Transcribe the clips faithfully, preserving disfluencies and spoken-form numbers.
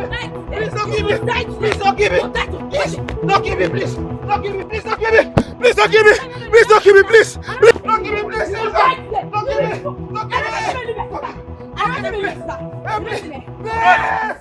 Please don't kill me. Please don't kill me. Please don't kill me. Please don't kill me. Please don't kill me. Please don't kill me. Please. Please don't kill me. Please. Please don't kill me. Please. Don't kill me. Don't kill me. Help me. Please.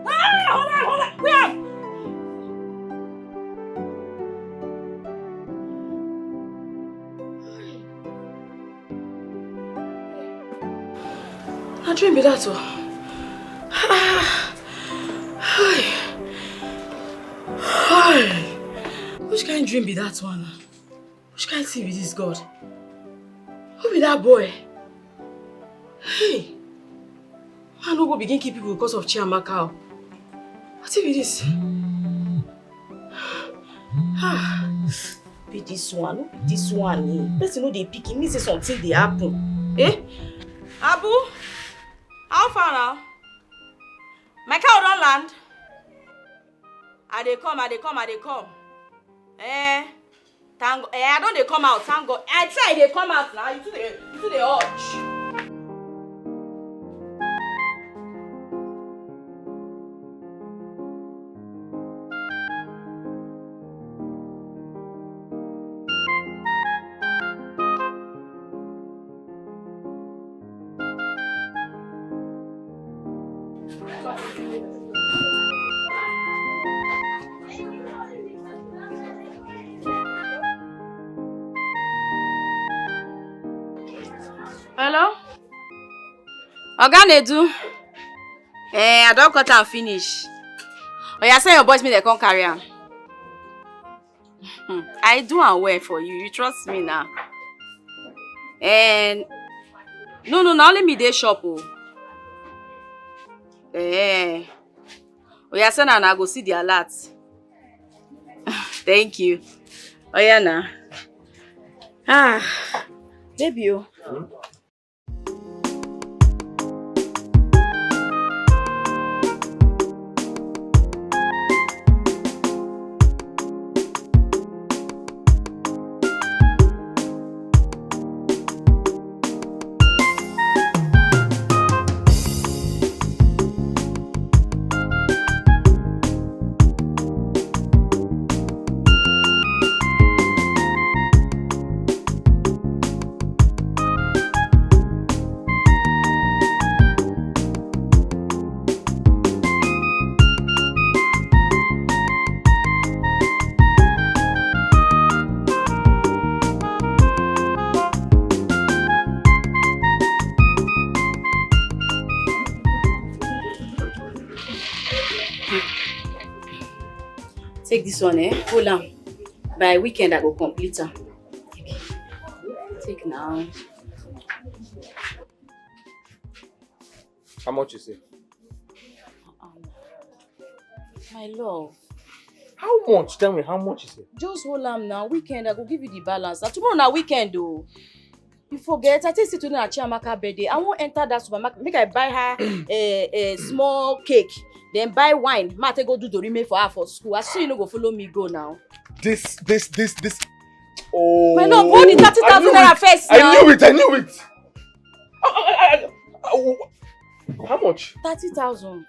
Ah, hold on, hold on. Where? Na dream be that o. Ah. Hi. Hi. Which kind dream be that one? Which kind thing be this, God? Who be that boy? Hey. Man no go begin kill people because of Chiamaka o. Wetin be this? Ah, be this one, no be this one. Eh. Person no dey pick, e mean say something dey happen. Eh? Abu, how far now? My cow don land. I dey come, I dey come, I dey come. Eh, thank God. Eh, I don dey come out, thank God. I say I dey come out now. You too dey, you too dey urge. Hello? Oga Nedu? Eh, I don cut am finish. Oya, send your boys make dem come carry am. Hmm, I do am well for you. You trust me now. And no, no, na only me dey shop o. Eh. Oya, send am, I go see the alert. Thank you. Oya na. Ah, baby o. Take this one, eh? Hold am. By weekend, I go complete am. Take now. How much you say? My love, How much? Tell me, how much is it? Just hold am now. Weekend, I go give you the balance. Na tomorrow na weekend o. You forget, I tell you say today na Chiamaka birthday. I wan enter that supermarket, make I buy her a, a small cake, then buy wine. Ma take go do dorime for her for school. I see you no go follow me go now. This, this, this, this. Oh, My love, hold the thirty thousand naira first I now. Knew it. I knew it. I, I, I, I, how much? Thirty thousand.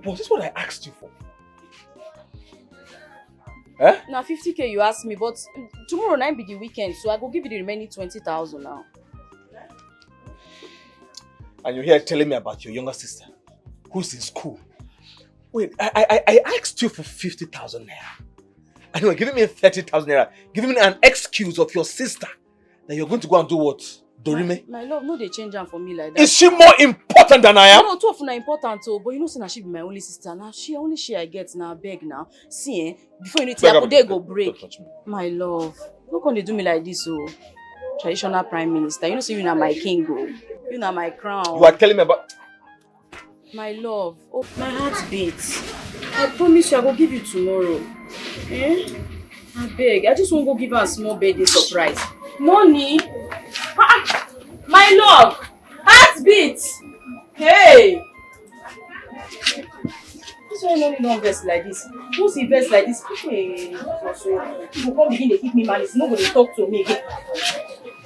Was this what I asked you for? Eh? Na fifty k you ask me, but tomorrow na be the weekend, so I go give you the remaining twenty thousand now. And you're here telling me about your younger sister who's in school. Wait, I I, I asked you for fifty thousand naira. And you're giving me thirty thousand naira, giving me an excuse of your sister that you're going to go and do what? Dorime? My love, no dey change am for me like that. Is she more important than I am? No, two of una important o, but you know say na she be my only sister. Na she, only she I get na, beg now. See eh, before you know it, Beg, your day beg, go beg, break. Don't touch me. My love, no come dey do me like this o. Traditional prime minister, you know say you na my king o. You na my crown. You are telling me about. My love, oh, my heart beats. I promise you, I go give you tomorrow. Eh? I beg, I just wan go give her a small birthday surprise. Money? Ah, my love, heart beats. Hey! This one no need don vex like this. Who see vex like this? Hey, you go come begin dey give me malice. You no go dey talk to me again.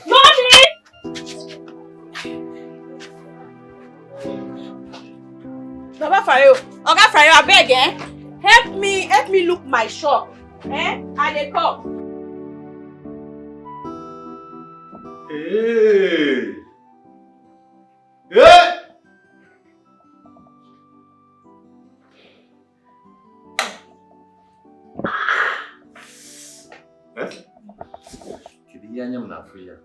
Money! Baba Fayo, Oga Fayo, abeg eh, help me, help me look my shop. Eh, I dey come. Hey! Hey! Eh? Kedu ihe anya m na-afụ ya?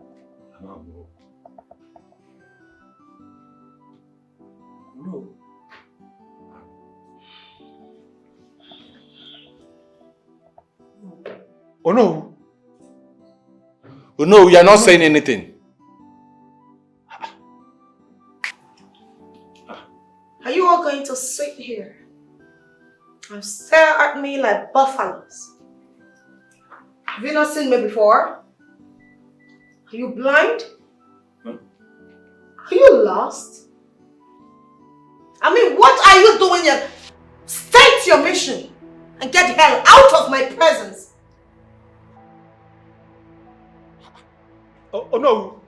Ama m o. No. Oh no. Oh no, you are not saying anything. Are you all going to sit here and stare at me like buffaloes? Have you not seen me before? Are you blind? Are you lost? I mean, what are you doing here? State your mission and get the hell out of my presence. Oh, oh no,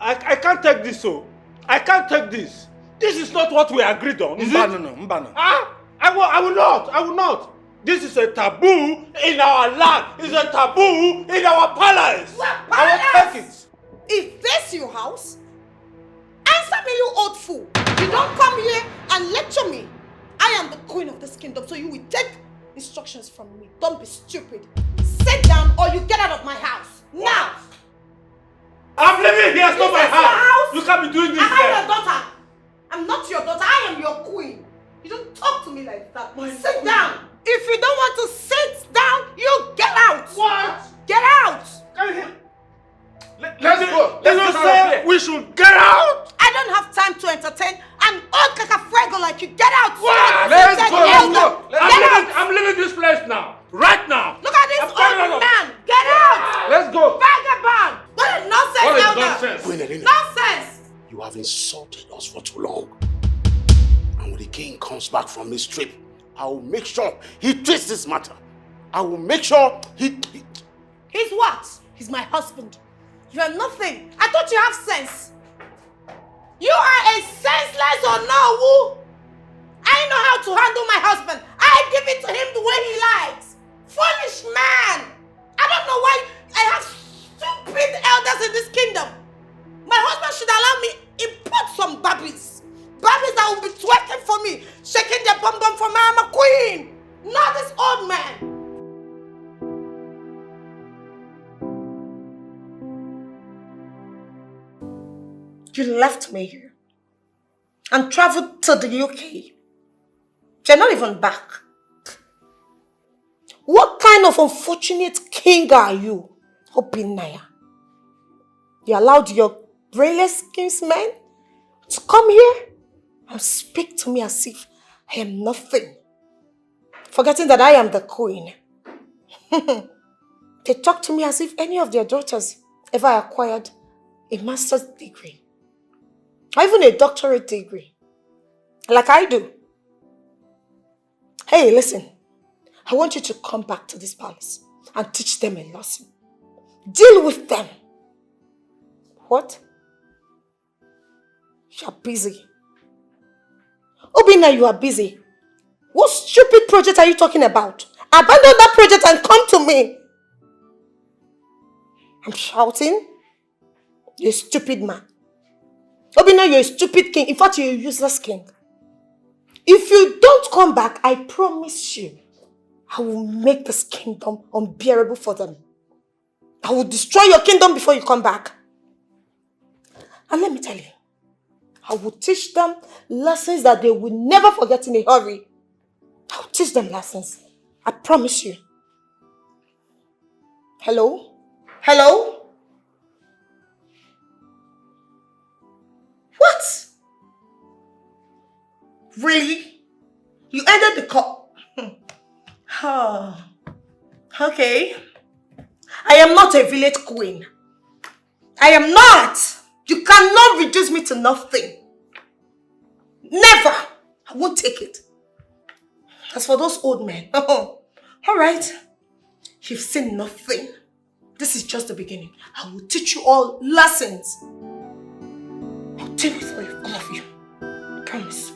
I, I can't take this, so I can't take this. This is not what we agreed on, is it? Mbano, no, mbano. Ah, I will, I will not, I will not. This is a taboo in our land. It's a taboo in our palace. I will take it. Is this your house? Answer me, you old fool. You don't come here and lecture me. I am the queen of this kingdom, so you will take instructions from me. Don't be stupid. Sit down or you get out of my house. Now! I'm living here, it's not my Is this your house. House? You can't be doing this Am I here. Your daughter? I'm not your daughter. I am your queen. You don't talk to me like that. Sit down. If you don't want to sit down, you get out. What? Get out. Can you hear? Let's go. Did you say we should get out? I don't have time to entertain an old kakafuego like you. Get out. What? Let's go. Let's go. Get I'm out. Leaving, I'm leaving this place now. Right now. Look at this I'm coming old out. Man. Get out. Let's go. Vagabond. What a nonsense. What is Elder. Nonsense? Nonsense. You have insulted us for too long. And when the king comes back from his trip, I will make sure he treats this matter. I will make sure he. he He's what? He's my husband. You are nothing. I thought you have sense. You are a senseless or no who? I know how to handle my husband. I give it to him the way he likes. Foolish man. I don't know why I have stupid elders in this kingdom. My husband should allow me import some babbies. Babbies that will be twerking for me, shaking their bum bum for me. I'm a queen. Not this old man. You left me here and traveled to the U K. You're not even back. What kind of unfortunate king are you, Obinaya? You allowed your brainless kinsmen to come here and speak to me as if I am nothing. forgetting that I am the queen. They talk to me as if any of their daughters ever acquired a master's degree or even a doctorate degree, like I do. Hey, listen. I want you to come back to this palace and teach them a lesson. Deal with them. What? You're busy. Obinna, you are busy. What stupid project are you talking about? Abandon that project and come to me. I'm shouting. You're a stupid man. Obinna, you're a stupid king. In fact, you're a useless king. If you don't come back, I promise you, I will make this kingdom unbearable for them. I will destroy your kingdom before you come back. And let me tell you, I will teach them lessons that they will never forget in a hurry. I will teach them lessons. I promise you. Hello? Hello? What? Really? You ended the call. Oh, okay. I am not a village queen. I am not. You cannot reduce me to nothing. Never. I won't take it. As for those old men, all right. You've seen nothing. This is just the beginning. I will teach you all lessons. I'll deal with all of you. I promise.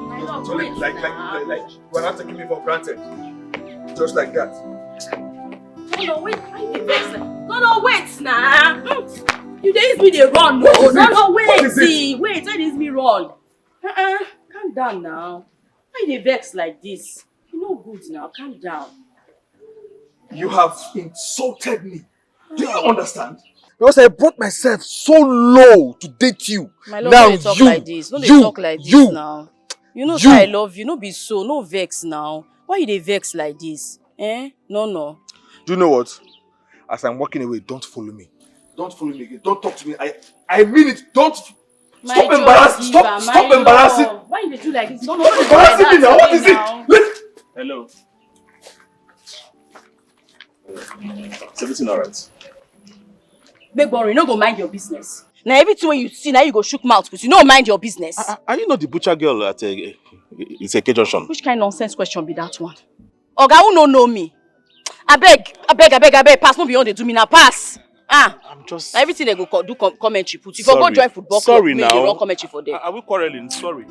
My love, so like, wait like, like, now. Like, like, you are not taking me for granted. Just like that. No, no, wait. Why you dey vex? No, no, wait now. Hmm. You dey use me dey run. No, no, no, wait. What is it? See, wait, why you dey use me run? Uh-uh. Calm down now. Why you dey vex like this? You no good now. Calm down. You have insulted me. Do you understand? Because I brought myself so low to date you. My love, now no dey talk you, like this. No dey you, talk like this you, now. You know you. Say I love you. No be so. No vex now. Why you dey vex like this? Eh? No, no. Do you know what? As I'm walking away, don't follow me. Don't follow me again. Don't talk to me. I, I mean it. Don't. My stop joy embarrassing. Giver, stop, my stop embarrassing. Love. Why you dey do like this? No, no, no, embarrassing me now. What is it? Let. Hello. Is everything all right? Big boy, you no go mind your business. Now everything when you see, now you go shook mouth because you no mind your business. Are, are you not the butcher girl at uh, Iseke Junction? Which kind of nonsense question be that one? Oga, who no know me? Abeg, abeg, abeg, abeg, pass, no be on dey do me now, pass. Ah, I'm just. Everything they go co- do com- commentary put. If you go join football club, sorry now. They run commentary for them. Are, are we quarreling? Sorry.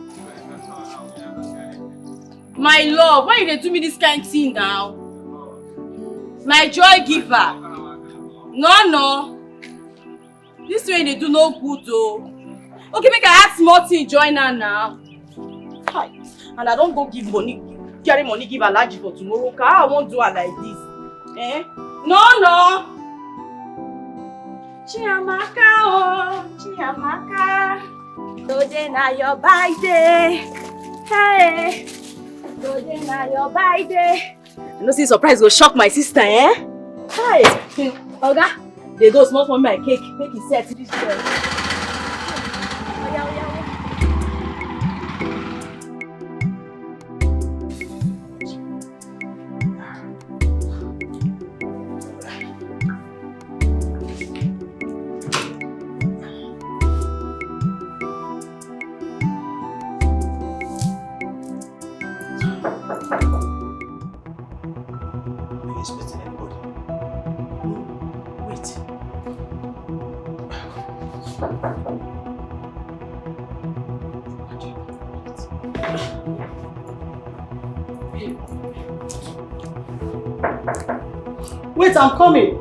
My love, why you dey do me this kind thing now? My joy giver. No, no. This way they do no good though. Okay, make I add small thing join her now. Hi. And I don't go give money, carry money give Alhaji for tomorrow. Ka I won't do her like this. Eh? No, no. Chiamaka, oh, Chiamaka. Today na your birthday. Hey. Today na your birthday. I know say surprise go shock my sister, eh? Hi. Oga, they go small for my cake. Make it set this girl. Oya, oya, oya. Are you expecting anybody? No, wait. Wait, I'm coming.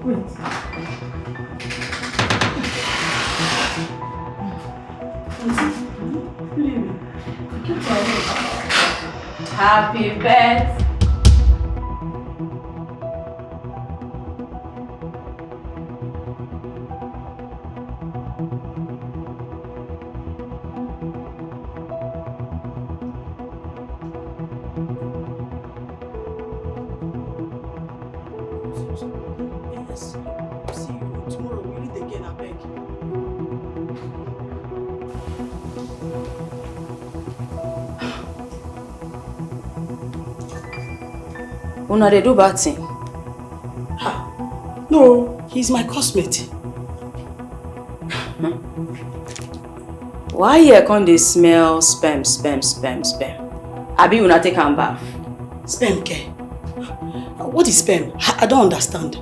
Wait. Happy birthday. Una dey do bad thing. No, he's my cosmate. Why here come dey smell sperm, sperm, sperm, sperm? Abi una take am bath? Sperm care. What is sperm? I don't understand.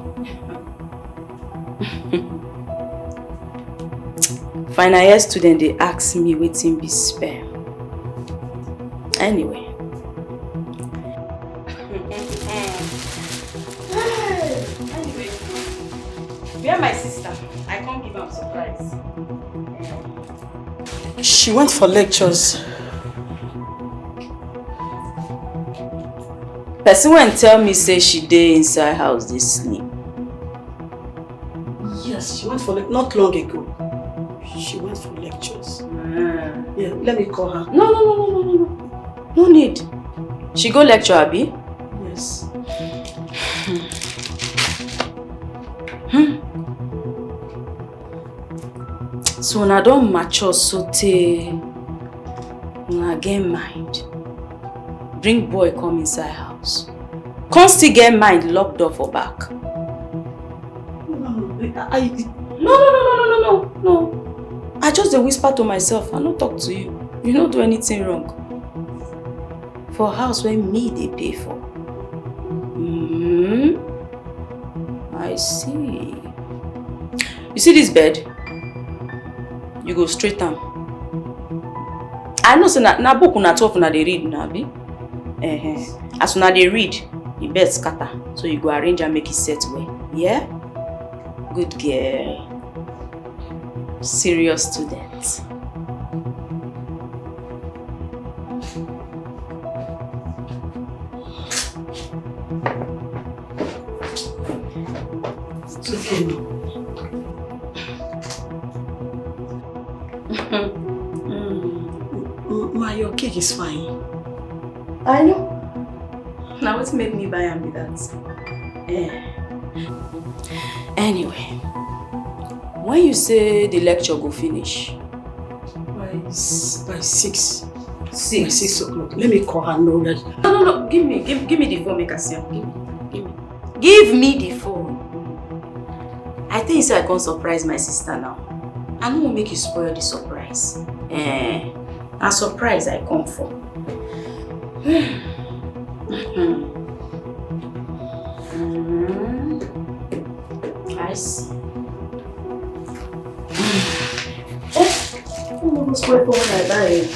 Final year student dey ask me wetin be sperm. Anyway. Anyway, where my sister? I come give am surprise. She went for lectures. Person when tell me say she dey inside house dey sleep. Yes, she went for le- not long ago. She went for lectures. Yeah, let me call her. No, no, no, no, no, no, no. No need. She go lecture, abi? Yes. So una don mature sotey una get mind. Bring boy come inside house. Come still get mind lock door for back. No, no, no, I, No, no, no, no, no, no, no, no. I just dey whisper to myself. I no talk to you. You no do anything wrong. For house wey me dey pay for. Mm-hmm. I see. You see this bed? You go straight am. I know say na, na book una twelve una dey read na, abi? Uh-huh. As una dey read, the bed scatter. So you go arrange am make e set well. Yeah? Good girl. Serious student. It's okay. Ma, your cake is fine. I know. Na wetin make me buy am be that. Eh. Anyway, when you say the lecture go finish? By, s- by six. By Six. Six o'clock. Let me call her. No, that No, no, no. Give me, give, give me the phone, make I see am. Give me, give me, give me the phone. I think say I come surprise my sister now. I no wan make you spoil the surprise. Eh, na surprise I come for. Hmm. I see. Eh, who no go spoil for when I buy it?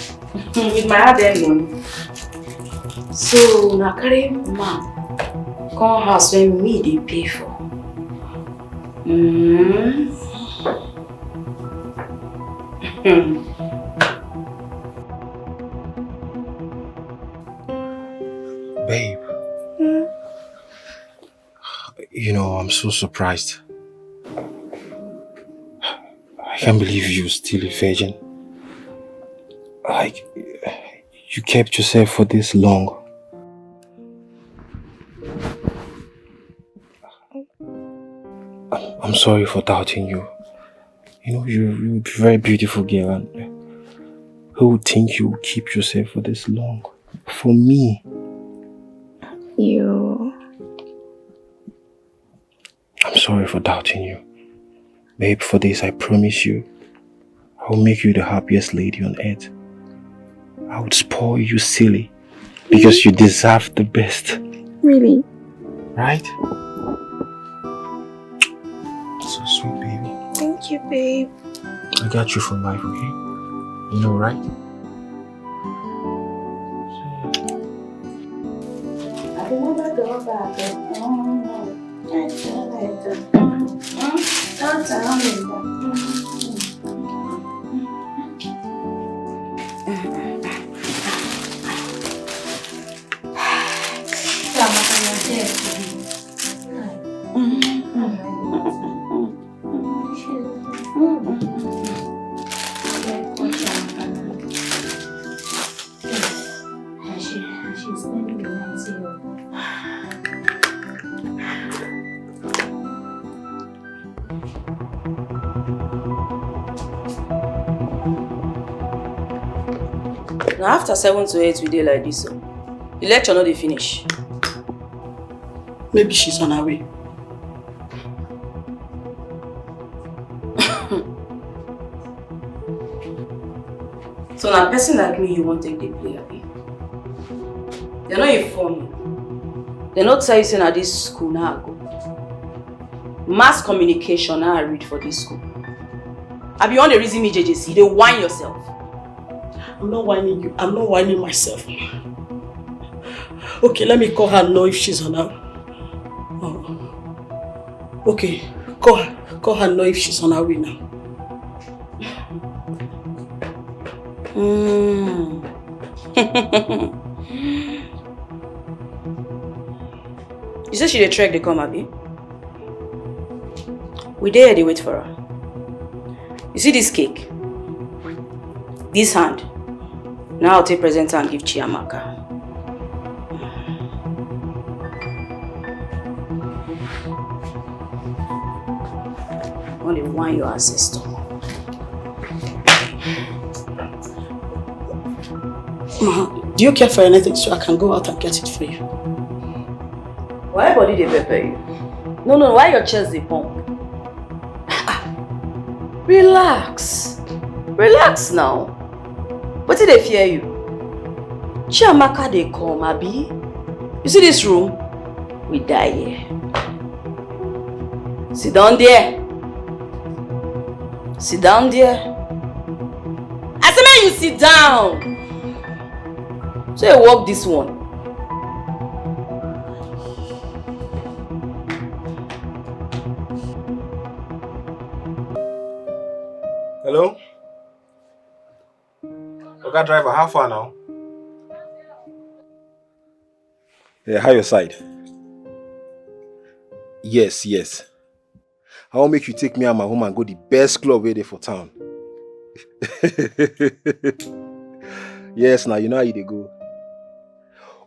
With my hard earned money. So na carry man come house when me dey pay for. Mm. Babe, you know, I'm so surprised. I can't believe you're still a virgin. Like, you kept yourself for this long. I'm, I'm sorry for doubting you. You know, you're, you're a very beautiful girl, and who would think you would keep yourself for this long? For me. You. I'm sorry for doubting you. Babe, for this, I promise you, I will make you the happiest lady on earth. I would spoil you silly because you deserve the best. Really? Right? So sweet, baby. Thank you, babe. I got you for life, okay? You know, right? I can never go back. Oh, no. I feel like the, mm, mm, don't tell me that. Mm, mm, mm. Na after seven to eight we dey like this o. The lecture no dey finish. Maybe she's on her way. So na person like me you wan take dey play, abi? Dem no inform you. Dem no tell you say na this school na I go. Mass communication na I read for this school. Abi you wan dey reason me, J J C? You dey whine yourself. I'm not whining you. I'm not whining myself. Okay, let me call her, know if she's on her. Oh. Okay, call her. Call her, know if she's on her way now. Mm. You say she dey trek dey come, abi? We dey here dey wait for her. You see this cake? This hand. Now I'll take present and give Chiamaka. When they want your ancestor. Ma, do you care for anything so I can go out and get it for you? Why body dey pepper you? No, no, why your chest dey pump? Ah, relax. Relax now. Wetin dey fear you? Chiamaka dey come, abi? You see this room? We die here. Sit down there. Sit down there. I say make you sit down. So you walk this one. Hello? Oga driver, how far now? Yeah, how your side? Yes, yes. I wan make you take me and my woman go the best club wey dey for town. Yes, now you know how you dey go.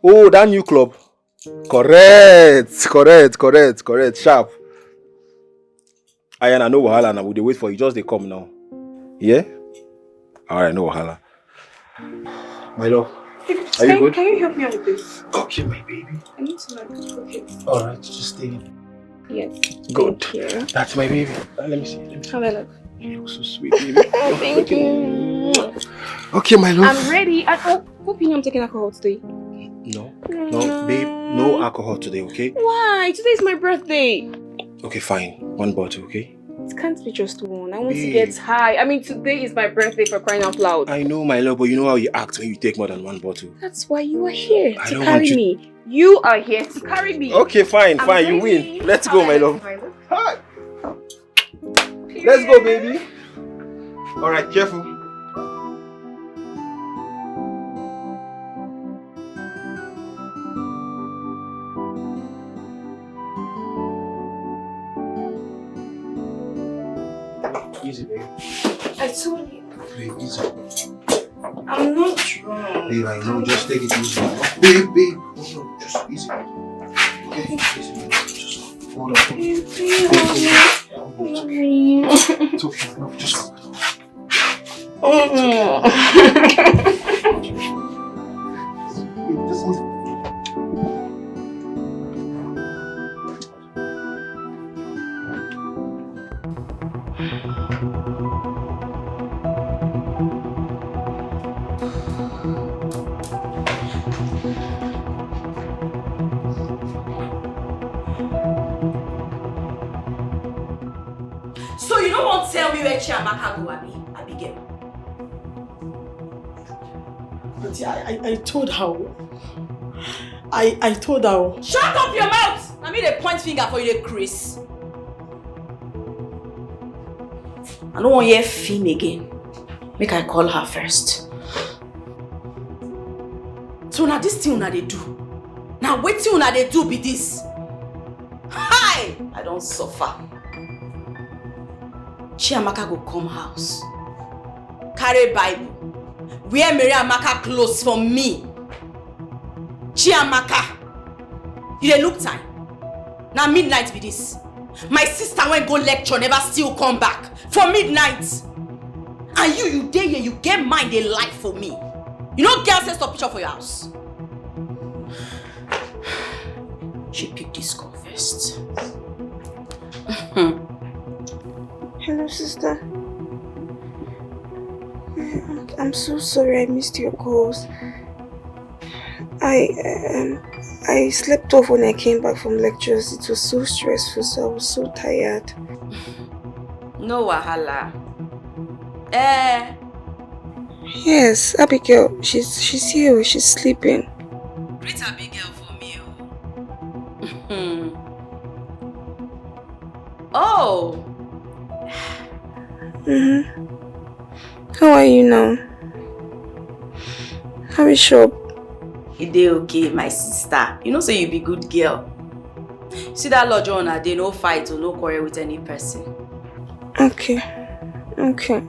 Oh, that new club. Correct, correct, correct, correct. Sharp. Ayana, no wahala now. We dey wait for you. Just dey come now. Yeah? All right, no wahala. My love, are you good? Can you help me out with this? Okay, my baby. I need to, like, cook it. All right, just stay in. Yes. Good. Thank you. That's my baby. Uh, let me see. Let me see. Have a look. You look so sweet, baby. Thank you. Okay, my love. I'm ready. I, oh, hope you know I'm taking alcohol today. No, no, babe, no alcohol today, okay? Why? Today is my birthday. Okay, fine. One bottle, okay? It can't be just one. I want to get high. I mean, today is my birthday, for crying out loud. I know, my love, but you know how you act when you take more than one bottle. That's why you are here to carry me. You are here to carry me. Okay, fine, fine, you win. Let's go, my love. Hi. Let's go, baby. All right, careful. Easy, baby. I told you. Babe, easy. I'm not drunk. Babe, I know. Just take it easy. Babe, babe. Hold on. Just easy. Okay? Easy, babe. Just hold on. Babe, babe, hold on. Hold on. It's okay. No, just hold on. It's okay. Babe, this is So you no wan tell me where Chiamaka go, abi, Abigail? Auntie, I, I, I told her. I, I told her. Shut up your mouth! Na me dey point finger for you, dey craze. I no wan hear Fim again. Make I call her first. So na this thing una dey do? Na wetin una dey do be this? Hi! I don suffer. Chiamaka go come house, carry Bible, wear Mary Amaka clothes for me. Chiamaka, you dey look time? Na midnight be this. My sister wey go lecture never still come back for midnight. And you, you dey here, you get mind dey lie for me. You no get sense to picture for your house. She pick this call first. Hello, sister. I'm, I'm so sorry I missed your calls. I um, I slept off when I came back from lectures. It was so stressful, so I was so tired. No wahala. Eh, Yes, Abigail, she's she's here. She's sleeping. Greet Abigail for me o. Hmm. Oh. Mm-hmm. How are you now? How is shop? You dey okay, my sister? You know say you be good girl. See that lodge on, I dey no fight or no quarrel with any person. Okay, okay.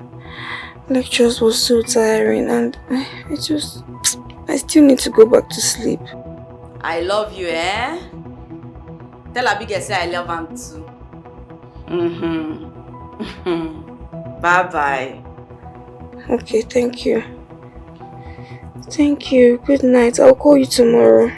Lectures was so tiring, and I, I just, I still need to go back to sleep. I love you, eh? Tell Abigail say I love am too. Mm-hmm. Bye bye. Okay, thank you. Thank you. Good night. I'll call you tomorrow.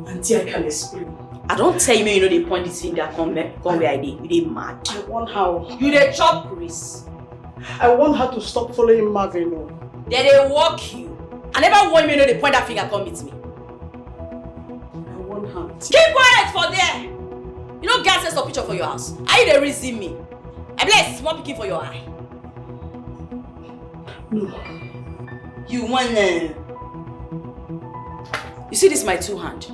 Auntie, I can explain. I don tell you, make you no dey point this finger come me, come where I dey. You dey mad. I want her. You dey chop Chris. I want her to stop following Marvin. Oh. They dey work you. I never warn you, make you no dey point that finger come meet me. I want her. Keep quiet for there. You no get sense of picture for your house. Are you dey reason me? I be like small pikin for your eye. No. You want uh, You see this my two hand?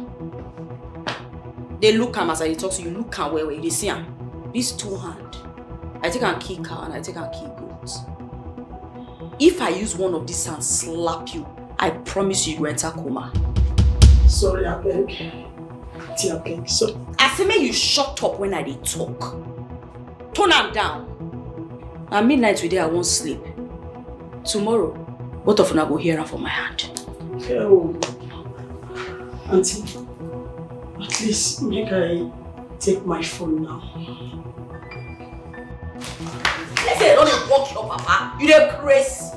They look am as I dey talk to you, look am well well, you dey see am. This two hand, I take am kill cow and I take am kill goat. If I use one of these hands slap you, I promise you, you go enter coma. Sorry, I beg. Auntie, I beg. Sorry. I say make you shut up when I dey talk. Turn am down. Na midnight today I wan sleep. Tomorrow, both of una go hear am for my hand. Oh. Auntie, at least make I take my phone now. Let's say I don dey work your papa. You dey craze.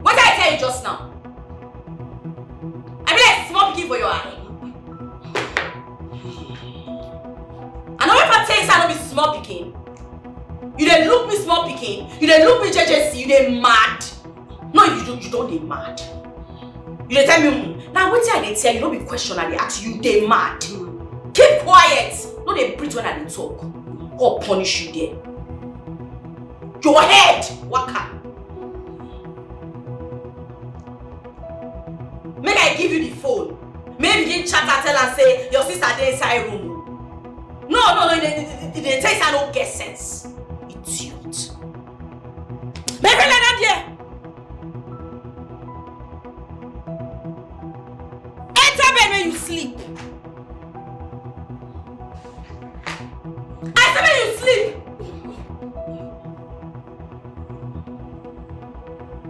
What did I tell you just now? I be like small pikin for your eye. I no ever tell you say I no be small pikin. You dey look me small pikin. You dey look me J J C. You dey mad. No, you don you don dey mad. You dey tell me mm. Now wetin I dey tell you no be question I dey ask you. You dey mad. Keep quiet. No dey breathe when I dey talk. God punish you there. Your head waka. Make I give you the phone. Make you begin chat and tell am say your sister dey inside room. No, no, no, you dey you dey tell you say I no get sense. Idiot. My friend, lie down there. Enter bed make you sleep. I say make you sleep.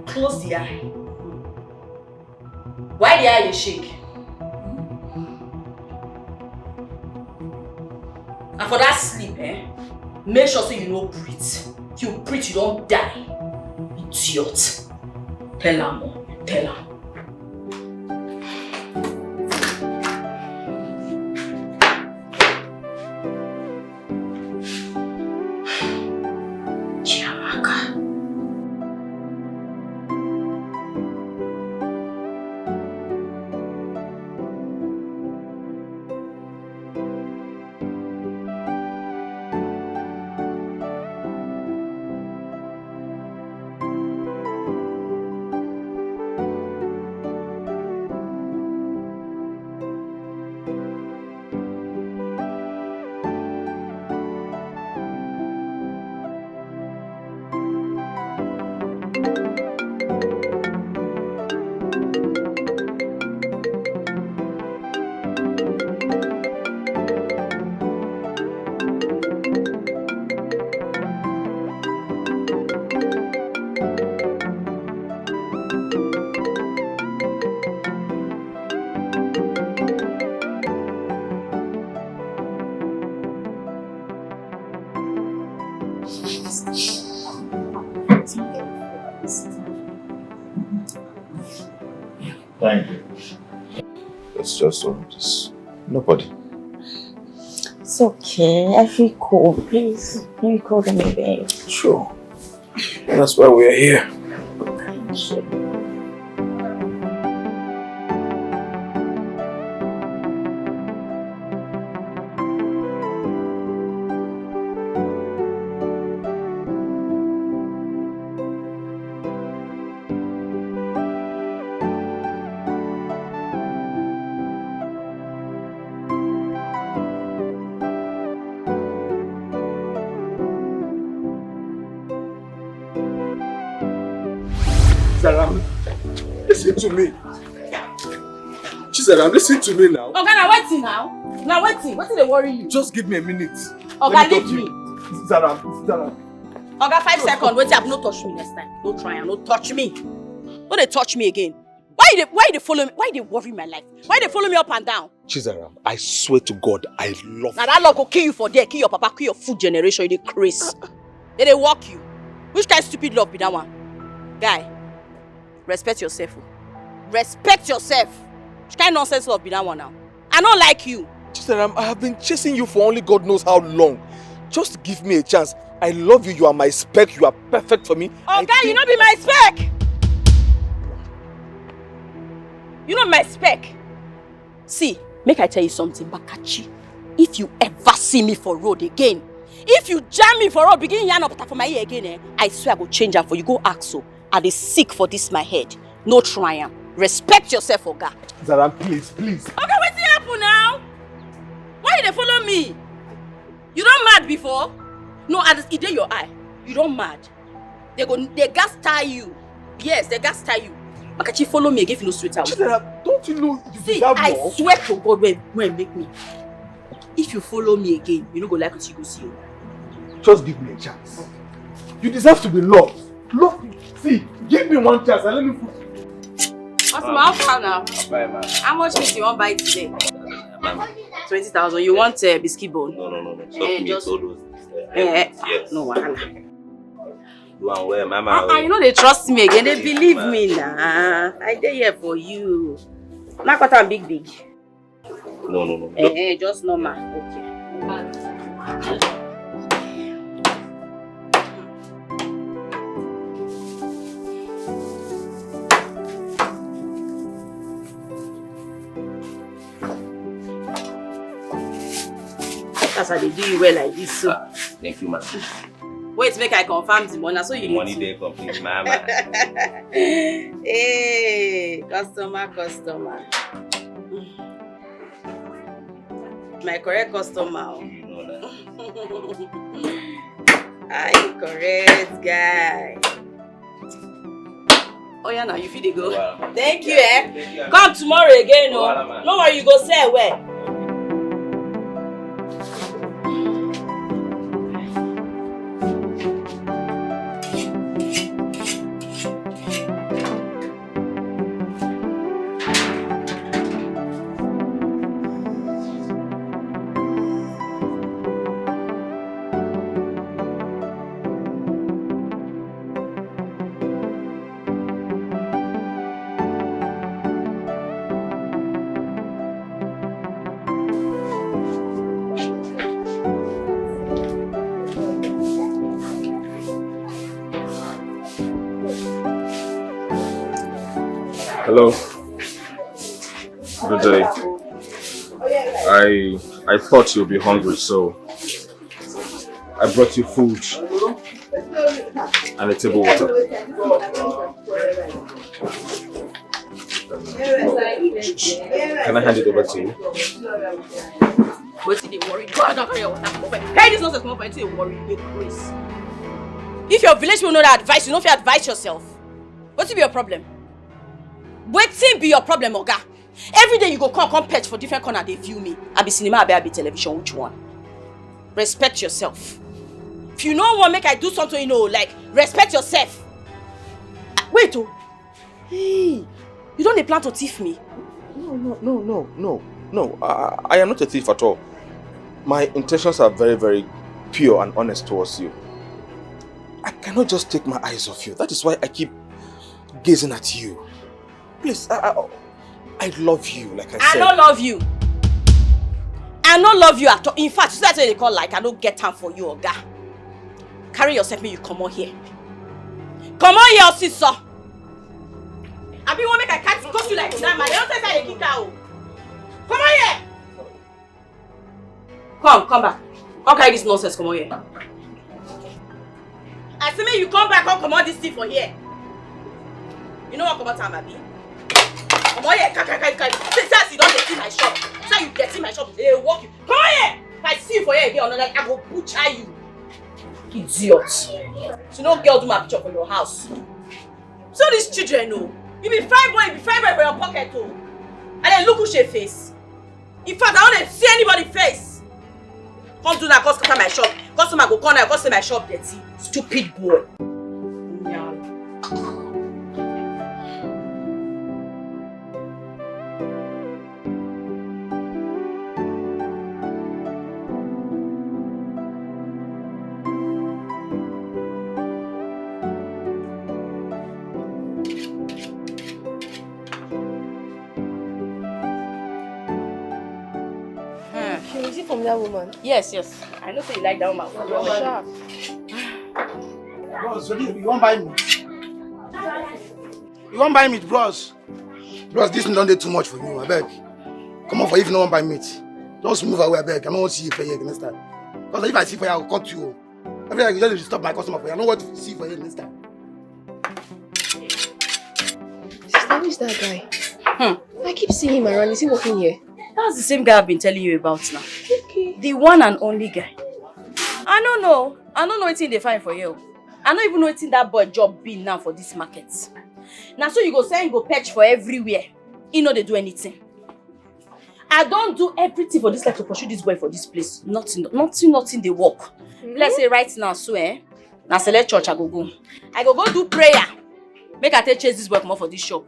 Close the eye. Why the eye dey shake? And for that sleep, eh? Make sure say you no breathe. If you breathe, you don die. Idiot. Tell am o. Tell am. Chiamaka. Thank you. It's just all this. Nobody. It's okay. I feel cold. Please, let me call them a bed. Sure. That's why we're here. Zaram, listen to me. Chizaram, listen to me now. Oga, na wetin now? Na wetin? Wetin dey worry you? Just give me a minute. Oga, leave me. Zaram, Zaram. Oga, five seconds. Wetin happen? No touch me next time. No try and no touch me. No dey touch me again. Why you dey, why you dey follow me? Why you dey worry my life? Why you dey follow me up and down? Chizaram, I swear to God, I love you. Na that love go kill you for there, kill your papa, kill your food generation. You dey craze. They dey work you. Which kind stupid love be that one? Guy, respect yourself. Oh. Respect yourself. Which kind nonsense love be that one now? I don't like you. Chizaram, I have been chasing you for only God knows how long. Just give me a chance. I love you. You are my spec. You are perfect for me. Oh, guy, you no be my spec. You no be my spec. See, make I tell you something, Makachi. If you ever see me for road again, if you jam me for road, begin yarn up for my ear again, eh, I swear I go change am for you. Go ask so. I dey sick for this my head. No try am. Respect yourself, Oga. Zaram, please, please. Oga, wetin happen now? Why you dey follow me? You don mad before? No, as e dey your eye, you don mad. They go, they gas tie you. Yes, they gas tie you. Makachi, follow me again if you no sweet out. Chidera, don't you know you See, deserve I more? Swear to God, when, when make me. If you follow me again, you no go like what you go see. Oh. Just give me a chance. You deserve to be loved. Love me. See, give me one chance and let me put. What's my offer now? Bye, man. How much meat you want buy today? Twenty thousand. You want a uh, biscuit bone? No, no, no, no. Eh, just all those. Uh, eh, yes. No wahala. Do am well, mama. Ah, ah, you know they trust me again. They believe me now. I dey here for you. Not what I'm big, big. No, no, no. Eh, eh, just normal. Okay. That's how they do you well like this. So. Ah, thank you, man. Wait, make I confirm the money. So you the money there complete, mama. Hey, customer, customer. My correct customer. Oh. You know that. Are you correct guy? Oh yeah, now you feel the go. Wow. Thank you, eh? Come tomorrow again, no? Wow, no worry, you go sell well. Hello. Good day. I I thought you'd be hungry, so I brought you food and a table water. Can I hand it over to you? Wetin dey worry? Go out and carry your water. Hey, this nonsense, come up and say worry, you dey craze. If your village people know that advice, you no fit advise yourself. Wetin be your problem? Wetin be your problem, Oga? Every day you go come, come perch for different corner, they view me. I be cinema, I be, I be television, which one? Respect yourself. If you no want make I do something, you know, like, respect yourself. Wait, oh. Hey, you don't dey plan to thief me? No, no, no, no, no, no. I, I am not a thief at all. My intentions are very, very pure and honest towards you. I cannot just take my eyes off you. That is why I keep gazing at you. Please, I, I, I love you, like I I said. No love you. I no love you at all. In fact, you see that thing they call like I no get time for you, oga. Carry yourself, make you comot here. Comot here, sister. I be wan make I catch close you like that, man. You don't say I dey kick out. Comot here. Come, come back. Come carry this nonsense, comot here. I say make you come back, come comot this thing for here. You know what, comot am, abi? Comot here, kai, kai, kai, kai. Say, say as you don dirty my shop. Say you dirty my shop, they walk you. Comot here. If I see you for here again, another, I go butcher you. Idiot. You no girl do my picture for your house. So these children, oh, you be fine boy, you be fine boy for your pocket, oh. And then look who she face. In fact, I don't see anybody face. Come do that, come scatter my shop. Customer go come now, come say my shop dirty. Stupid boy. Hmm. Shey, is it from that woman? Yes, yes. I know say you like that woman. Sharp. Bros, you wan buy meat? You wan buy meat, bros? Bros, this thing don dey too much for you, abeg. Come on, for if you no wan buy meat, just move away, abeg. I no wan see you for here next time. Because if I see for you, I go cut you. Every time you just dey disturb my customer for here, I no want to see you for here next time. Sister, who is that guy? Hmm. I keep seeing him around. Is he working here? That's the same guy I've been telling you about now. Okay. The one and only guy. I don't know. I don't know wetin dey find for you. I don't even know wetin that boy job be now for this market. Now so you go say he go perch for everywhere. He no dey do anything. I don do everything for this life to pursue this boy for this place. Nothing, nothing, nothing dey work. Let's say right now, so eh, na select church I go go. I go go do prayer. Make I take chase this boy comot for this shop.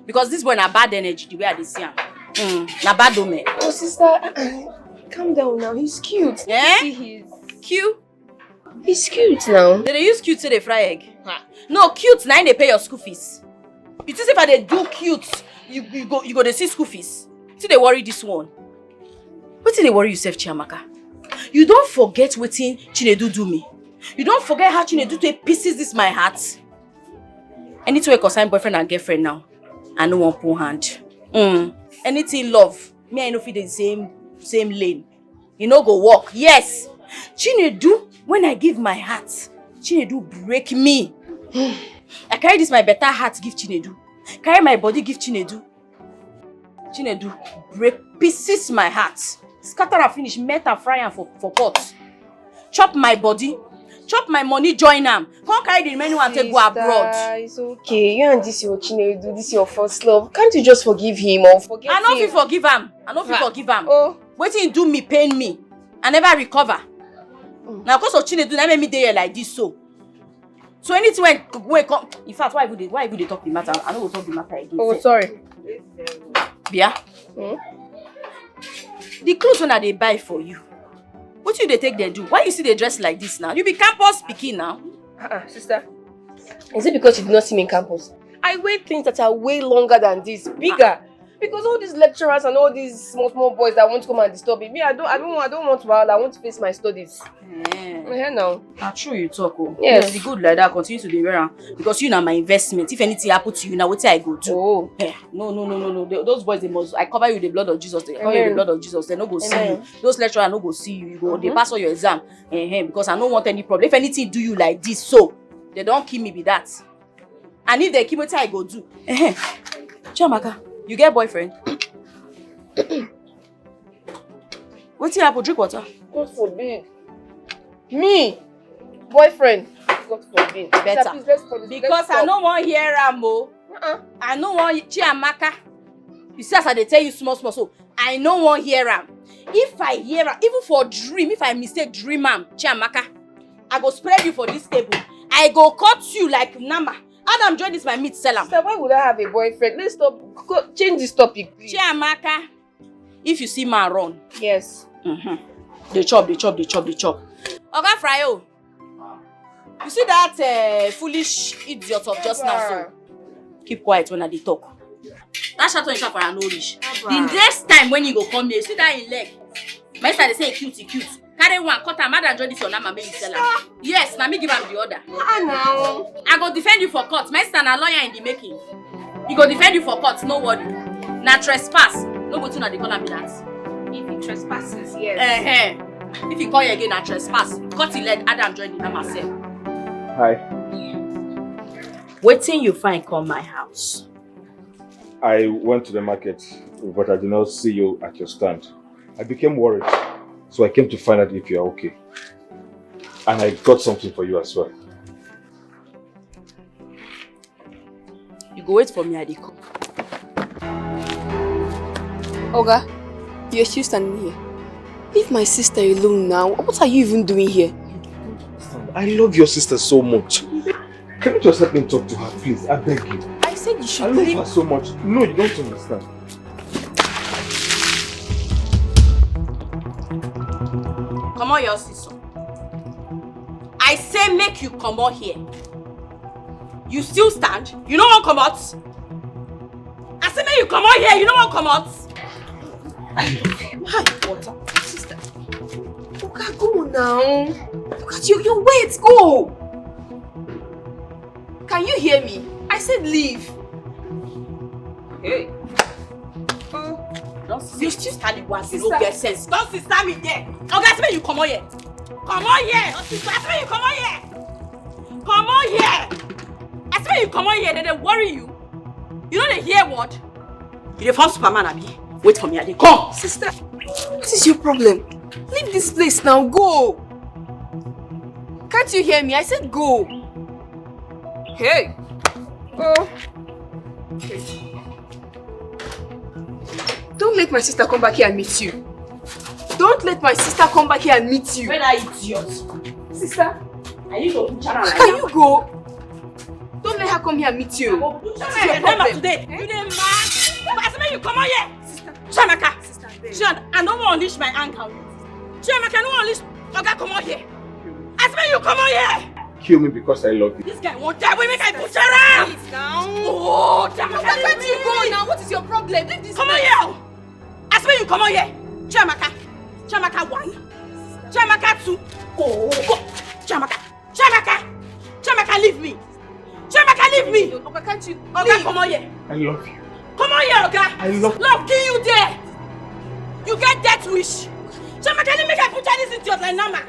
Because this boy na bad energy, the way I dey see am. Mm, na bad omen. Oh, sister, calm down now. He's cute. Eh? See his Cute? He's cute now. They dey use cute to dey fry egg. Ha. No, cute na im dey pay your school fees. You think if I dey do cute, you, you go you go dey see school fees? Still dey worry this one. Wetin dey worry yourself, Chiamaka? You don forget wetin Chinedu do me? You don forget how Chinedu take pieces this my heart? Anything wey concern boyfriend and girlfriend now, I no wan put hand. Mm. Anything love, me I no fit dey same same lane. E no go work. Yes. Chinedu, when I give my heart, Chinedu break me. I carry this my better heart give Chinedu. Carry my body give Chinedu. Chinedu break pieces my heart. Scatter am finish, melt am, fry am for, for pot. Chop my body. Chop my money, join am. Come carry the remaining one, take go abroad. Sister, it's okay. You and this your Chinedu, this your first love. Can't you just forgive him or forget him? I no fit forgive am. I no fit forgive am. Oh. Wetin he do me pain me. I never recover. Mm. Na because of Chinedu na make me dey here like this so. So anything wey wey come, in fact, why even dey why even dey talk the matter? I no go talk the matter again. Oh, sef. Sorry. Bia. Hmm? The clothes wey I dey buy for you, wetin you dey take dem do? Why you still dey dress like this now? You be campus pikin now. Uh-uh, sister. Is it because you did not see me in campus? I wear things that are way longer than this, bigger. Because all these lecturers and all these small small boys that want to come and disturb me, me, I don't, I don't, I don't want wahala. I want to face my studies. Eh. Eh, now. Na true you talk, oh. Yes. Yes, e good like that. Continue to dey wear am because you na my investment. If anything happen to you, na wetin I go do? Oh. Eh, no, no, no, no, no. Tho- those boys, they must. I cover you with the blood of Jesus. They cover you with the blood of Jesus. They no go see you. Amen. Those lecturers no go see you. You go. They pass all your exam. Eh, eh, because I no want any problem. If anything do you like this, so they don kill me be that. And if they kill me, wetin I go do? Eh, eh. Chiamaka, you get boyfriend? Wetin happen? Drink water. God forbid. Me? Boyfriend? God forbid. Better. Sister, please, let's stop this. Because I no wan hear am o. Uh-uh. I no wan Chiamaka. You see as I dey tell you small small so, I no wan hear am. If I hear am, even for dream, if I mistake dream am, Chiamaka, I go spread you for this table. I go cut you like nama. Adam, join this my meat, sell am. Sister, why would I have a boyfriend? Let's stop. Go, change this topic, please. Chiamaka, if you see man run. Yes. Mm-hmm. Dey chop, dey chop, dey chop, dey chop. Oga Frayo, you see that uh, foolish idiot of just now so? Keep quiet when I dey talk. That shot when you shot for her no reach. The next time when you go come here, see that in leg. My sister dey say e cute, e cute. Carry one, cut am, madam, join this your nama, make you sell am. Yes, na me give am the order. Ah, now. I go defend you for court. My sister na lawyer in the making. He go defend you for court, no worry. Na trespass. No wetin una dey call am be that. If he trespasses, yes. Eh, eh. If he call you again, na trespass. Cut him leg, add am join the nama sef. Hi. Wetin you find come my house? I went to the market, but I did not see you at your stand. I became worried, so I came to find out if you are okay. And I got something for you as well. You go wait for me, I dey come. Oga, you're still standing here. Leave my sister alone now. What are you even doing here? I love your sister so much. Can you just help me talk to her, please? I beg you. I said you should I love leave. Her so much. No, you don't understand. Comot your sister. I say make you comot here. You still stand? You no wan comot? I say make you comot here. You no wan comot? I love you. Hi, water. Sister. Oga, go now. Look at you. You're wet. Go. Can you hear me? I said leave. Hey. Oh. Don't you still stand it once. You no get sense. Don't sister me there. Oga, say make you comot here. Comot here. Don't sister. I say make you comot here. Comot here. I say make you comot here. Dem dey worry you. You no dey hear word? You dey form Superman, abi? Wait for me, I dey come. Sister, what is your problem? Leave this place now, go. Can't you hear me? I said go. Hey. Oh. Don't let my sister come back here and meet you. Don't let my sister come back here and meet you. Where that idiot? Sister. Are you go butcher am like that? Can you go? Don't let her come here and meet you. I go butcher my head today. You dey mad? I say make you comot here. Sister. Chiamaka. Sister, I beg. Chiamaka, I no wan unleash my anger on you. Chiamaka, I no wan unleash. Oga, comot here. I say make you comot here. Kill me because I love you. This guy wan die. Wait, make I butcher am. Please now. Oh, Chiamaka, leave me. Where can't you go now? What is your problem? Leave this place. Comot here. I say make you comot here. Chiamaka. Chiamaka one. Chiamaka two. Oh, go. Chiamaka. Chiamaka. Chiamaka, leave me. Chiamaka, leave me. Oga, can't you? Oga, leave. Comot here. I love you. Comot here, Oga. I love you. Love kill you there. You get death wish. Chiamaka, leave me. Make I butcher this idiot like nama.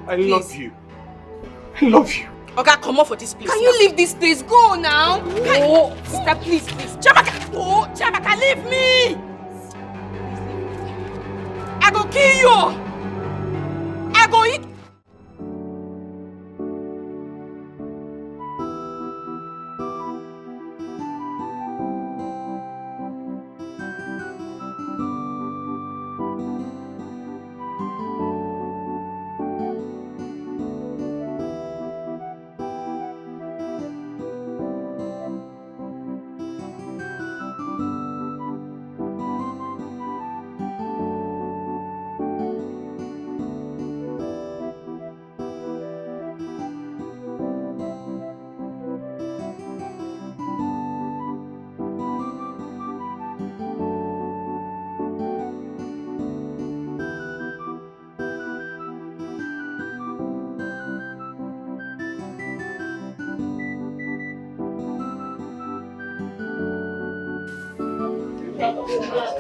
I love you. I love you. Oga, comot for this place now. Can you leave this place? Go now. Oh, sister, please, please. Chiamaka, oh, Chiamaka, leave me. I go kill you. I go eat.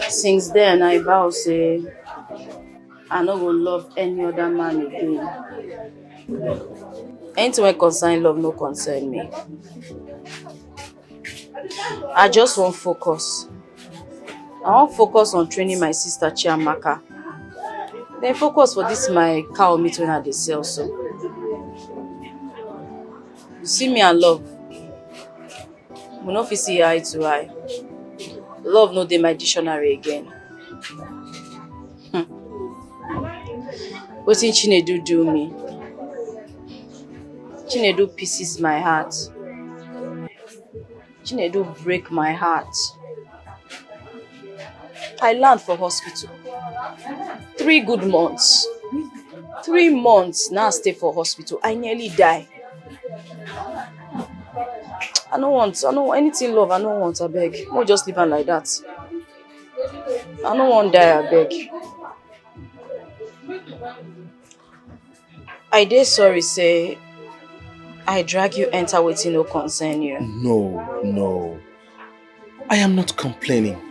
Since then, I vow say I no go love any other man again. Anything wey concern love no concern me. I just wan focus. I wan focus on training my sister Chiamaka. Then focus for this my cow meat wey I dey sell so. You see me and love. We no fit see eye to eye. Love no dey my dictionary again. Hmm. Wetin Chinedu do me? Chinedu pieces my heart. Chinedu break my heart. I land for hospital. Three good months. Three months now I stay for hospital. I nearly die. I no want, I no want anything love, I no want, abeg. Mo just leave am like that. I no wan die, abeg. I dey sorry say I drag you enter wetin no concern you. No, no. I am not complaining.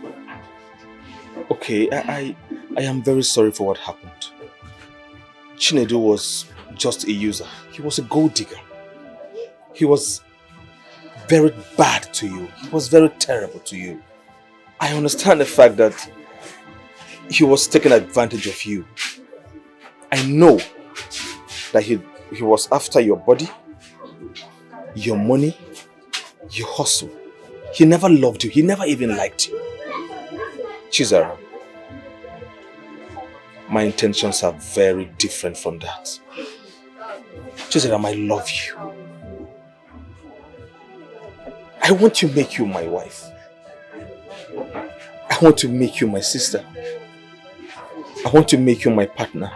Okay, I, I, I am very sorry for what happened. Chinedu was just a user. He was a gold digger. He was very bad to you. He was very terrible to you. I understand the fact that he was taking advantage of you. I know that he, he was after your body, your money, your hustle. He never loved you. He never even liked you. Chizara, my intentions are very different from that. Chizara, I love you. I want to make you my wife. I want to make you my sister. I want to make you my partner.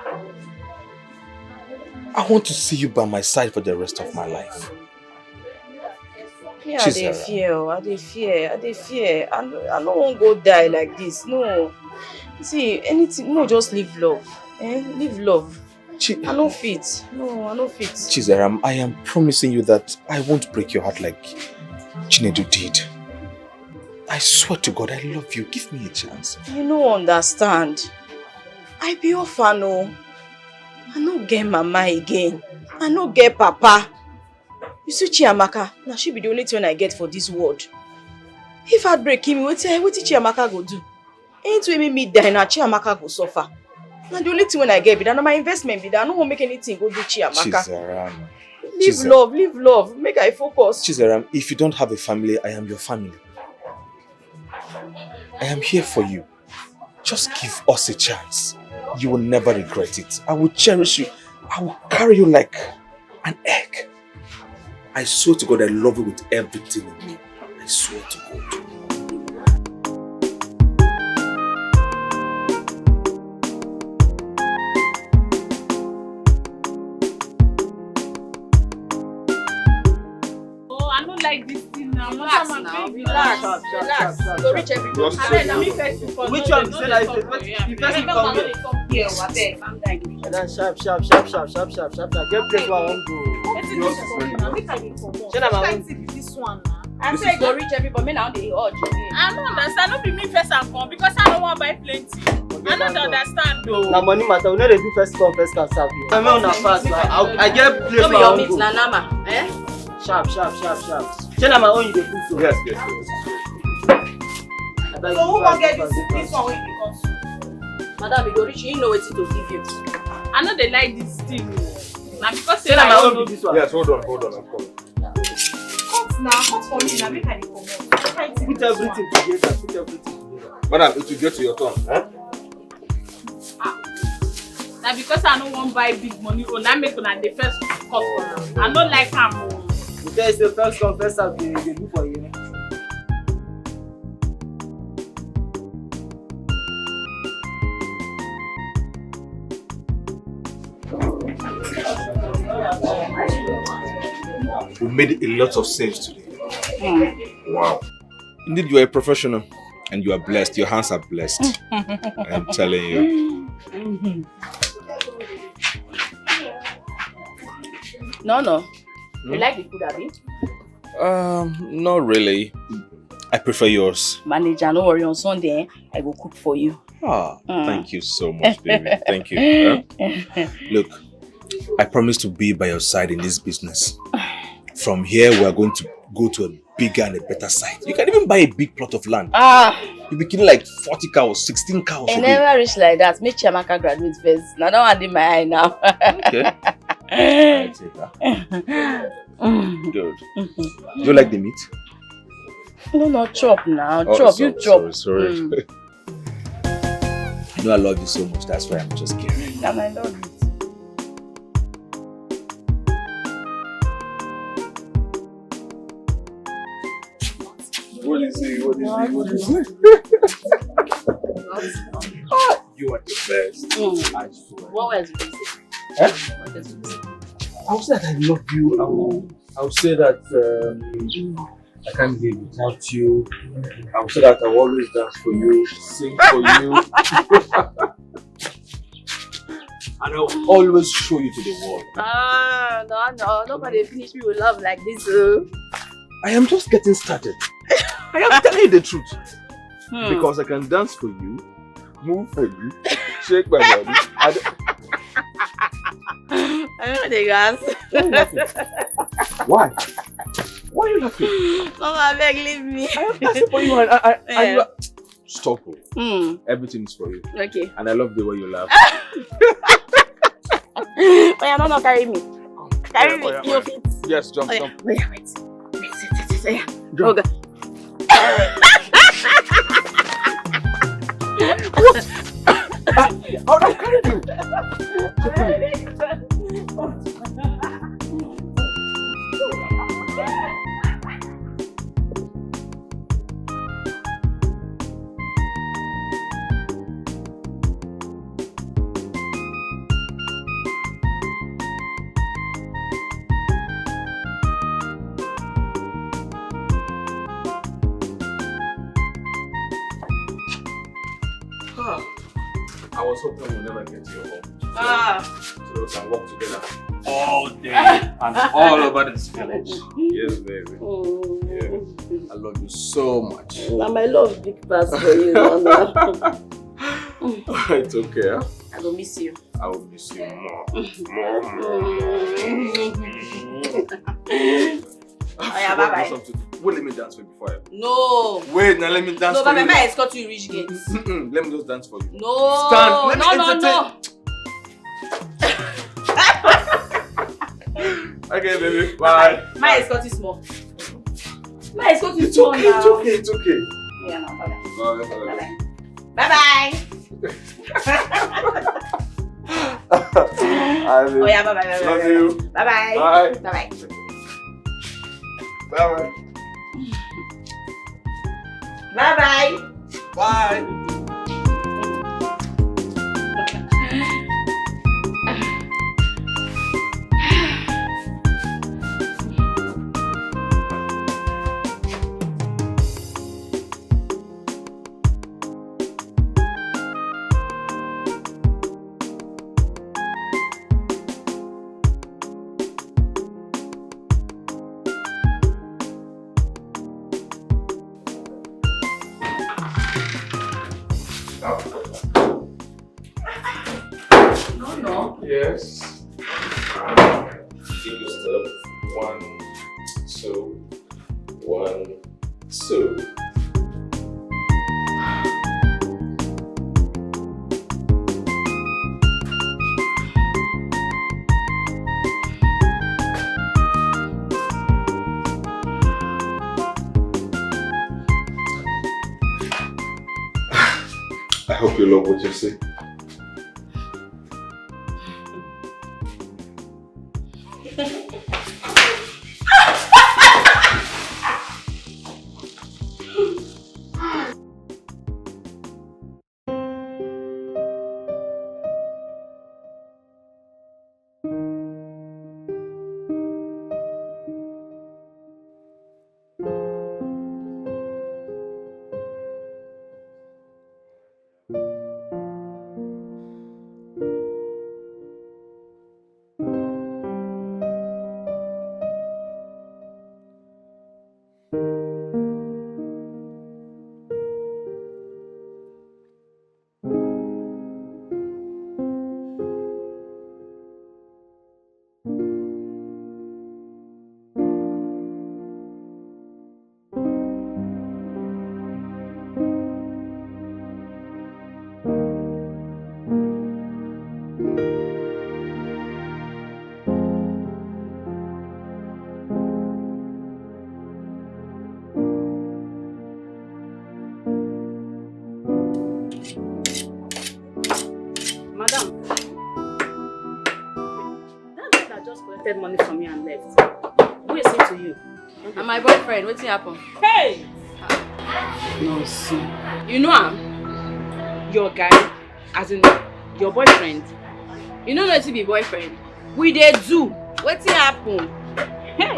I want to see you by my side for the rest of my life. Me, I dey Chizara. Fear, oh, I dey fear, I dey fear. I no, I no wan go die like this. No. See, anything, no, just leave love. Eh? Leave love. Chi- I no fit. No, I no fit. Chizara, I am promising you that I won't break your heart like Chinedu did. I swear to God, I love you. Give me a chance. You no understand. I be orphan, oh. I no get mama again. I no get papa. You see Chiamaka, na she be the only thing I get for this world. If heartbreak kill me, wetin, wetin Chiamaka go do? Anything wey make me die, na Chiamaka go suffer. Na the only thing wey I get be that. Na my investment be that. I no wan make anything go do Chiamaka. Chizaram. Leave Chiza- love, leave love. Make I focus. Chizaram, if you don't have a family, I am your family. I am here for you. Just give us a chance. You will never regret it. I will cherish you. I will carry you like an egg. I swear to God, I love you with everything in me. I swear to God. Oh, I don't like this thing now. Relax now, relax, relax. You go reach everybody. Abeg, na me first you come. Which one be say na you first? You first you come here. Abeg, calm down. Sharp, sharp, sharp, sharp, sharp, sharp, sharp, sharp. Get place where I wan go. Wetin this one na? Make I dey comot. Shey na my own? This one na. I say go reach everybody. Me na dey urge again. I no understand. No be me first I come because I no wan buy plenty. I no dey understand though. Na money matter. We no dey do first come, first come serve here. I mean, una fast, I, I get place where I wan go. No be your meat, na nama, eh? Sharp, sharp, sharp, sharp. Shey na my own you dey cook so? Yes, yes, yes. Abeg, so who wan get this, this one wey you dey cut? Madam, you go reach, you know wetin to give you. I no dey like this thing o. Na because say na my own be this one. Yes, hold on, hold on, I'm coming. Cut na, cut for me na, make I dey comot. Put everything together, put everything together. Madam, it will get to your turn, eh? Ah. Na because I no wan buy big money own, na make una dey first cut for am. I no like am o. You tell say first come, first serve, dey, dey do for you. We made a lot of sales today. Wow. Indeed, you are a professional and you are blessed. Your hands are blessed. I'm telling you. No, no. You like the food, abi? Um, not really. I prefer yours. Manager, no worry. On Sunday, eh, I go cook for you. Ah, thank you so much, baby. Thank you. Huh? Look, I promise to be by your side in this business. From here, we are going to go to a bigger and a better site. You can even buy a big plot of land. Ah. You be killing like forty cows, sixteen cows a day. Never reach like that. Make Chiamaka graduate first. Now that one dey my eye now. Okay. I take that. Good. Do you like the meat? No, no, chop now. Oh, chop, so-, you chop. Sorry, sorry. Mm. You know I love you so much. That's why I'm just caring. And I love you. What is it? What is it? What is it? Ah, you are the best. Mm. I swear. What else would you say? Eh? What else would you say? I would say that I love you. I would, I would say that, um, I can't live without you. I will say that I will always dance for you, sing for you. And I will always show you to the world. Ah, no, no, nobody finish me with love like this. Oh. I am just getting started. I am telling you the truth. Hmm. Because I can dance for you, move for you, shake my body. I d- I know the gas. Why are you laughing? Why? Why are you laughing? Mama, beg, leave me. I am dancing for you and I, I, I Yeah. Stop. Oh. Hmm. Everything is for you. Okay. And I love the way you laugh. Oh yeah, no, no, carry me. Carry Oh, yeah, me. oh, You yeah. fit. Yes, jump, Oh yeah. jump. Oh yeah, wait. Wait, wait, wait, wait, yeah. Jump. Oh God. What? Ah, how do I carry you? Ah, I was hoping we'll never get to your home. Ah. So we can work together all day and all over this village. Yes, baby. Yeah. I love you so much. Now my love big pass for you, Mama. It's okay. Huh? I go miss you. I will miss you more. More, more, more. Oh yeah, bye bye. Something. Wait, let me dance with you before I... No. Wait, now let me dance No, for bye bye. you. May I escort you reach gate? Mm-mm, let me just dance for you. No. Stand. Let me No, no, entertain. No. Okay, baby. Bye. May I escort you small? May I escort you It's small okay. now? It's okay. It's okay. Yeah, no, bye bye. Bye. Bye. Bye bye. Bye bye. I mean, Oh yeah, bye bye. Bye love bye. you. Bye bye. Bye. Bye bye. Bye. Bye bye. Bye. No, no. Yes. Give me step. One, two, one, two. I hope you love what you see. Madam, that guy that just collected money from me and left, who is he to you? And my boyfriend, wetin happen? Hey! Nonsense. You know am? Your guy, as in your boyfriend. You no know wetin be boyfriend? We dey do. Wetin happen? Hey!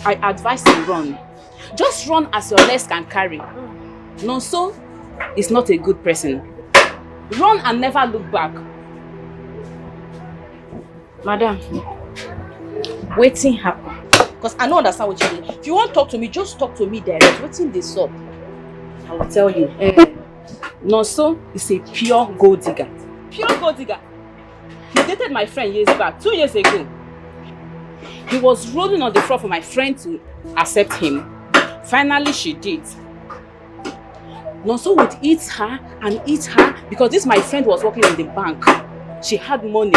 I advise you run. Just run as your legs can carry. Nonso is not a good person. Run and never look back. Madam, wetin happen? Because I no understand what you mean. If you wan talk to me, just talk to me direct. Wetin dey sup? I will tell you. Eh, Nonso is a pure gold digger. Pure gold digger. He dated my friend years back, two years ago. He was rolling on the floor for my friend to accept him. Finally, she did. Nonso would eat her and eat her because this my friend was working in the bank. She had money,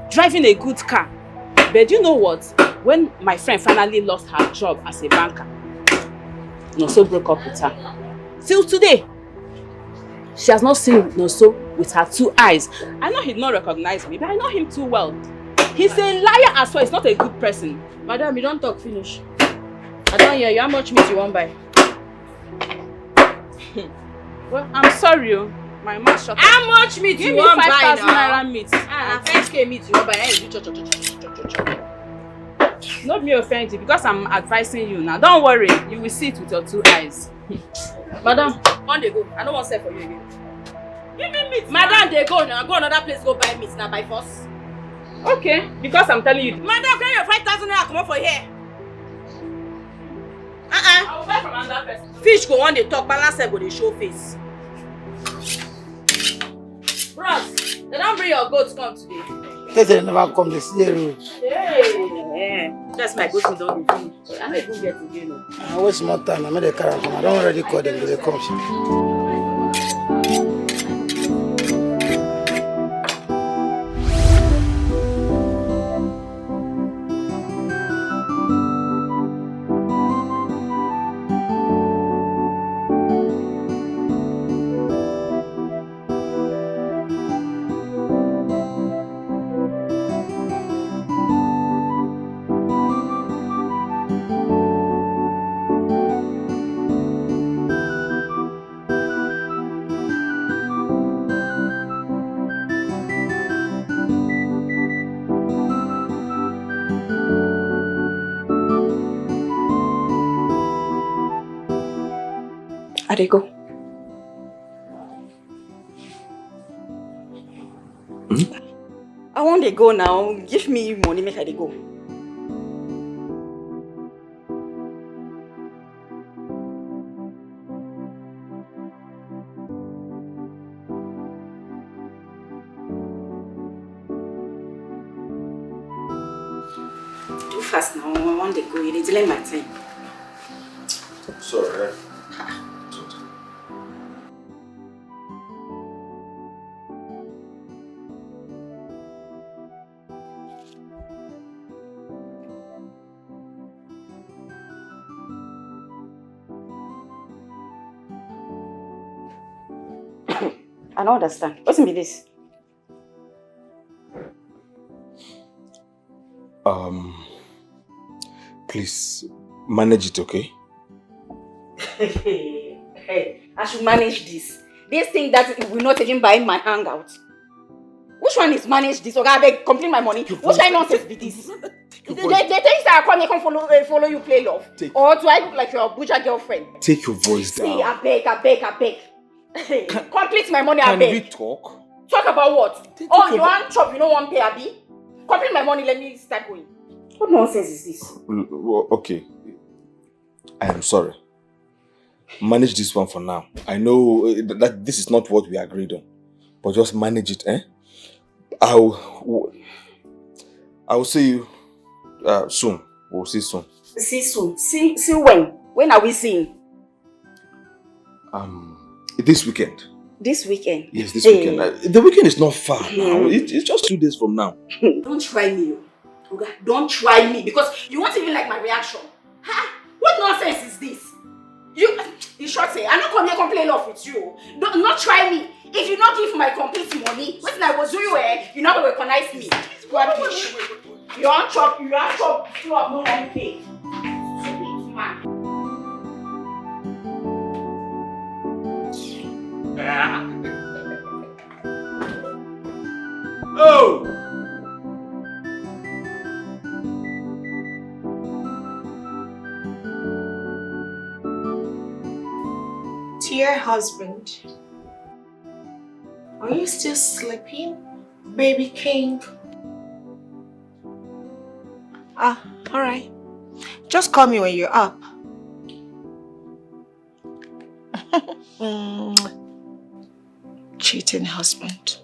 driving a good car. But you know what? When my friend finally lost her job as a banker, Nonso broke up with her. Till today, she has not seen Nonso with her two eyes. I know he did not recognize me, but I know him too well. He's a liar as well. He's not a good person. Madam, you don talk finish. I don hear you. How much meat you wan buy? Well, I'm sorry o. My mouth shut up. How much meat you wan buy now? Give me five thousand naira meat. Ah, five K meat you wan buy. Eh, you cho, cho, cho. No be me offend you because I'm advising you now. Don't worry, you will see it with your two eyes. Madam, come dey go. I no wan sell for you again. Give me meat. Madam, dey go now. Go another place, go buy meat now by force. Okay, because I'm telling you. Madam, carry your five thousand naira comot for here. Uh-uh. I will buy from another person. Fish go wan dey talk, balance sef go dey show face. Bros, they don bring your goats come today. They say they never come, they see the road. Hey, eh, that's my goat don dey finish. I no even get again o. I waste more time. I made a car come. I don already call them. They come. I dey go. Hmm? I wan dey go now. Give me money, make I dey go. Too fast now. I wan dey go. You dey delay my time. Sorry. Eh? I don't understand. What's in this? Um, please manage it, okay? Hey, I should manage this. This thing that will not even buy my hangout. Which one is manage this? Okay, I beg, complete my money. Which kind of nonsense be this? They, they, they think that I come here, come follow, uh, follow you play love. Take, or do I look like your Abuja girlfriend? Take your voice down. See, I beg, I beg, I beg. Complete my money, I beg. Can we talk? Talk about what? Oh, you want chop, you no want pay, abi? Complete my money, let me start going. What nonsense is this? Okay. I am sorry. Manage this one for now. I know, uh, that this is not what we agreed on, but just manage it, eh? I'll, I'll see you, uh, soon. We'll see soon. See soon. See, see when? When are we seeing? Um, this weekend. This weekend? Yes, this weekend. Uh, the weekend is not far now. It, it's just two days from now. Don't try me, oh. Oga, don't try me because you won't even like my reaction. Ha! What nonsense is this? You, you sure say I no come here come play love with you. Don't, not try me. If you not give my complete money, wetin I go do you, eh? You no go recognize me. Rubbish. You wan chop, you wan chop, you no wan pay. Stupid man. Oh! Dear husband, are you still sleeping? Baby king. Ah, alright. Just call me when you're up. Mm. Cheating husband.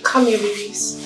Come here, babies.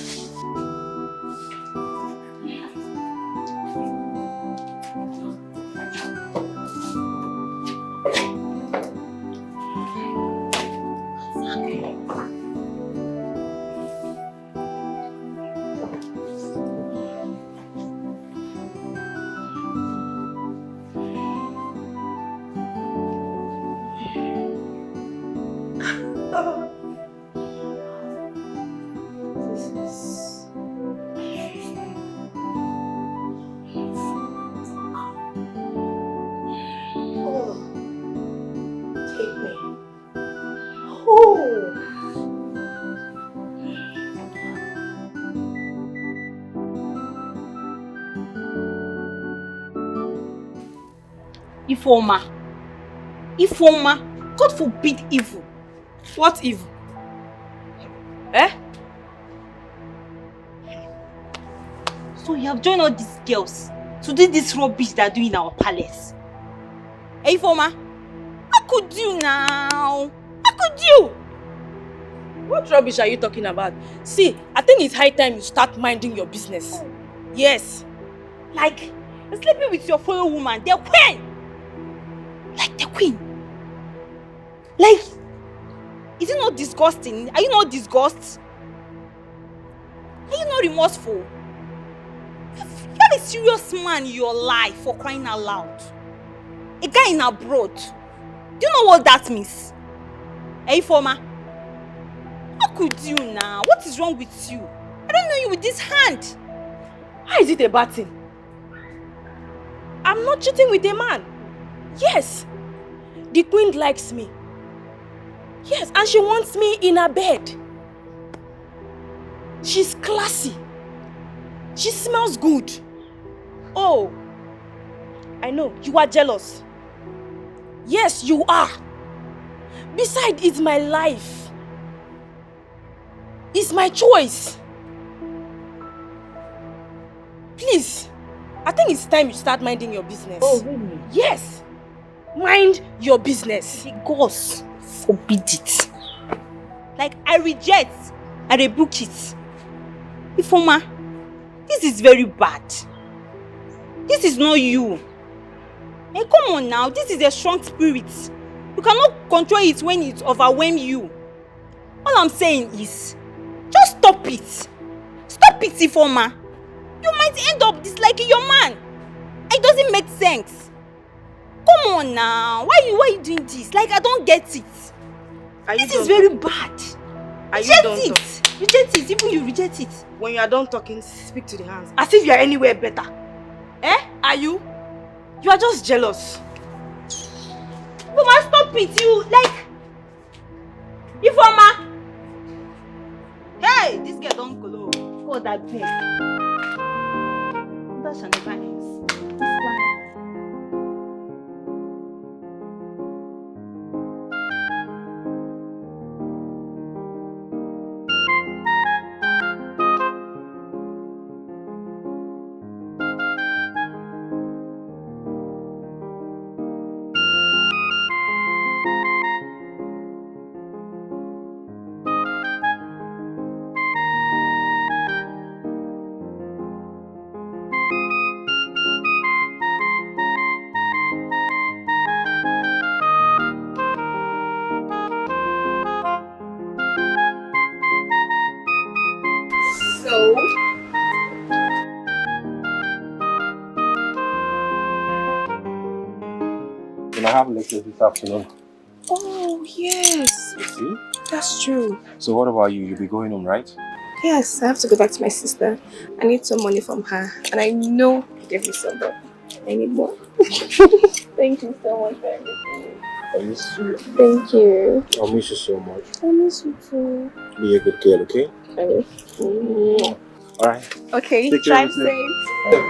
Ifeoma. Ifeoma. God forbid evil. What evil? Eh? So you have joined all these girls to do this rubbish they are doing in our palace. Hey, Ifeoma, how could you now? How could you? What rubbish are you talking about? See, I think it's high time you start minding your business. Yes. Like, you're sleeping with your fellow woman, the queen. Like the queen. Like, is it not disgusting? Are you not disgusted? Are you not remorseful? You have a serious man in your life, for crying out loud. A guy in abroad. Do you know what that means? Hey, Ifeoma. How could you now? What is wrong with you? I don't know you with this hand. How is it a bad thing? I'm not cheating with a man. Yes. The queen likes me. Yes, and she wants me in her bed. She's classy. She smells good. Oh, I know, you are jealous. Yes, you are. Besides, it's my life. It's my choice. Please, I think it's time you start minding your business. Oh, really? Yes. Mind your business. The gods forbid it. Like, I reject, I rebuke it. Ifeoma, this is very bad. This is not you. And come on now, this is a strong spirit. You cannot control it when it overwhelms you. All I'm saying is, just stop it. Stop it, Ifeoma. You might end up disliking your man. It doesn't make sense. Come on now. Why you why you doing this? Like, I don't get it. Are you This is done very talking? Bad. Are you Reject done it. Talking? Reject it. Even you reject it. When you are done talking, speak to the hands. As if you are anywhere better. Eh? Are you? You are just jealous. Ifeoma, stop it. You like Ifeoma. Hey, this girl don't glow. God, I beg. That shall never end. This one. So, Can I have lectures this afternoon? Oh, yes. You see? That's true. So what about you? You'll be going home, right? Yes, I have to go back to my sister. I need some money from her, and I know you gave me some, but I need more. Thank you so much for everything. Are you serious? Thank you. I'll miss you so much. I miss you too. Be a good girl, okay? I miss you. All right. Okay, Take care drive of yourself. Safe.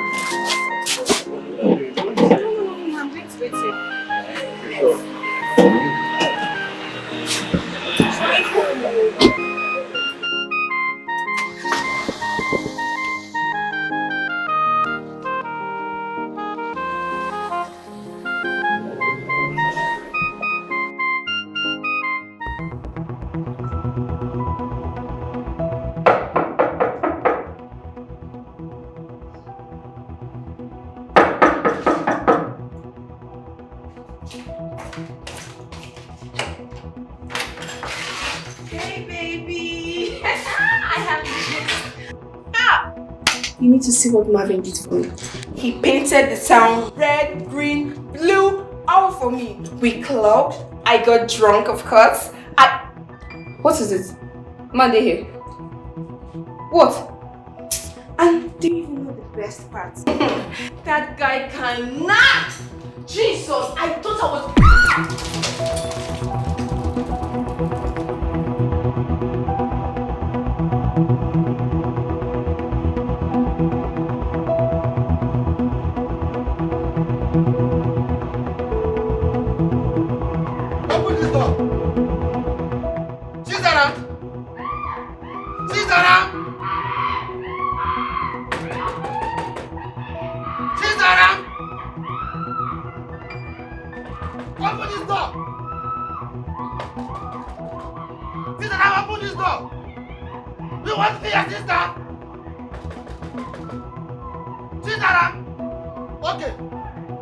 You need to see what Marvin did for me. He painted the town red, green, blue, all for me. We clubbed. I got drunk, of course. I. What is it? Monday here. What? And do you even know the best part? That guy cannot! Jesus, I thought I was. Open this door! She's around! She's around! She's around! Open this door! She's around! Open this door! You want to see your sister? She's around! Okay.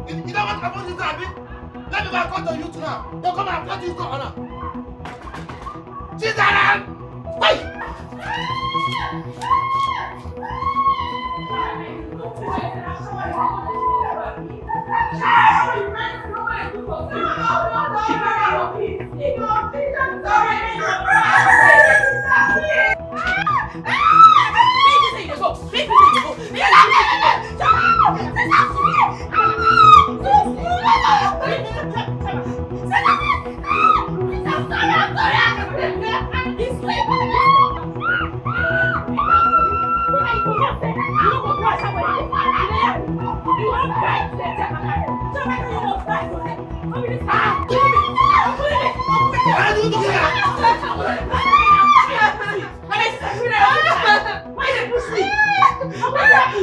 You, you don't want to open this door, abi? Let me go and call the youth now. They come and cut this door on her. She's around! Why?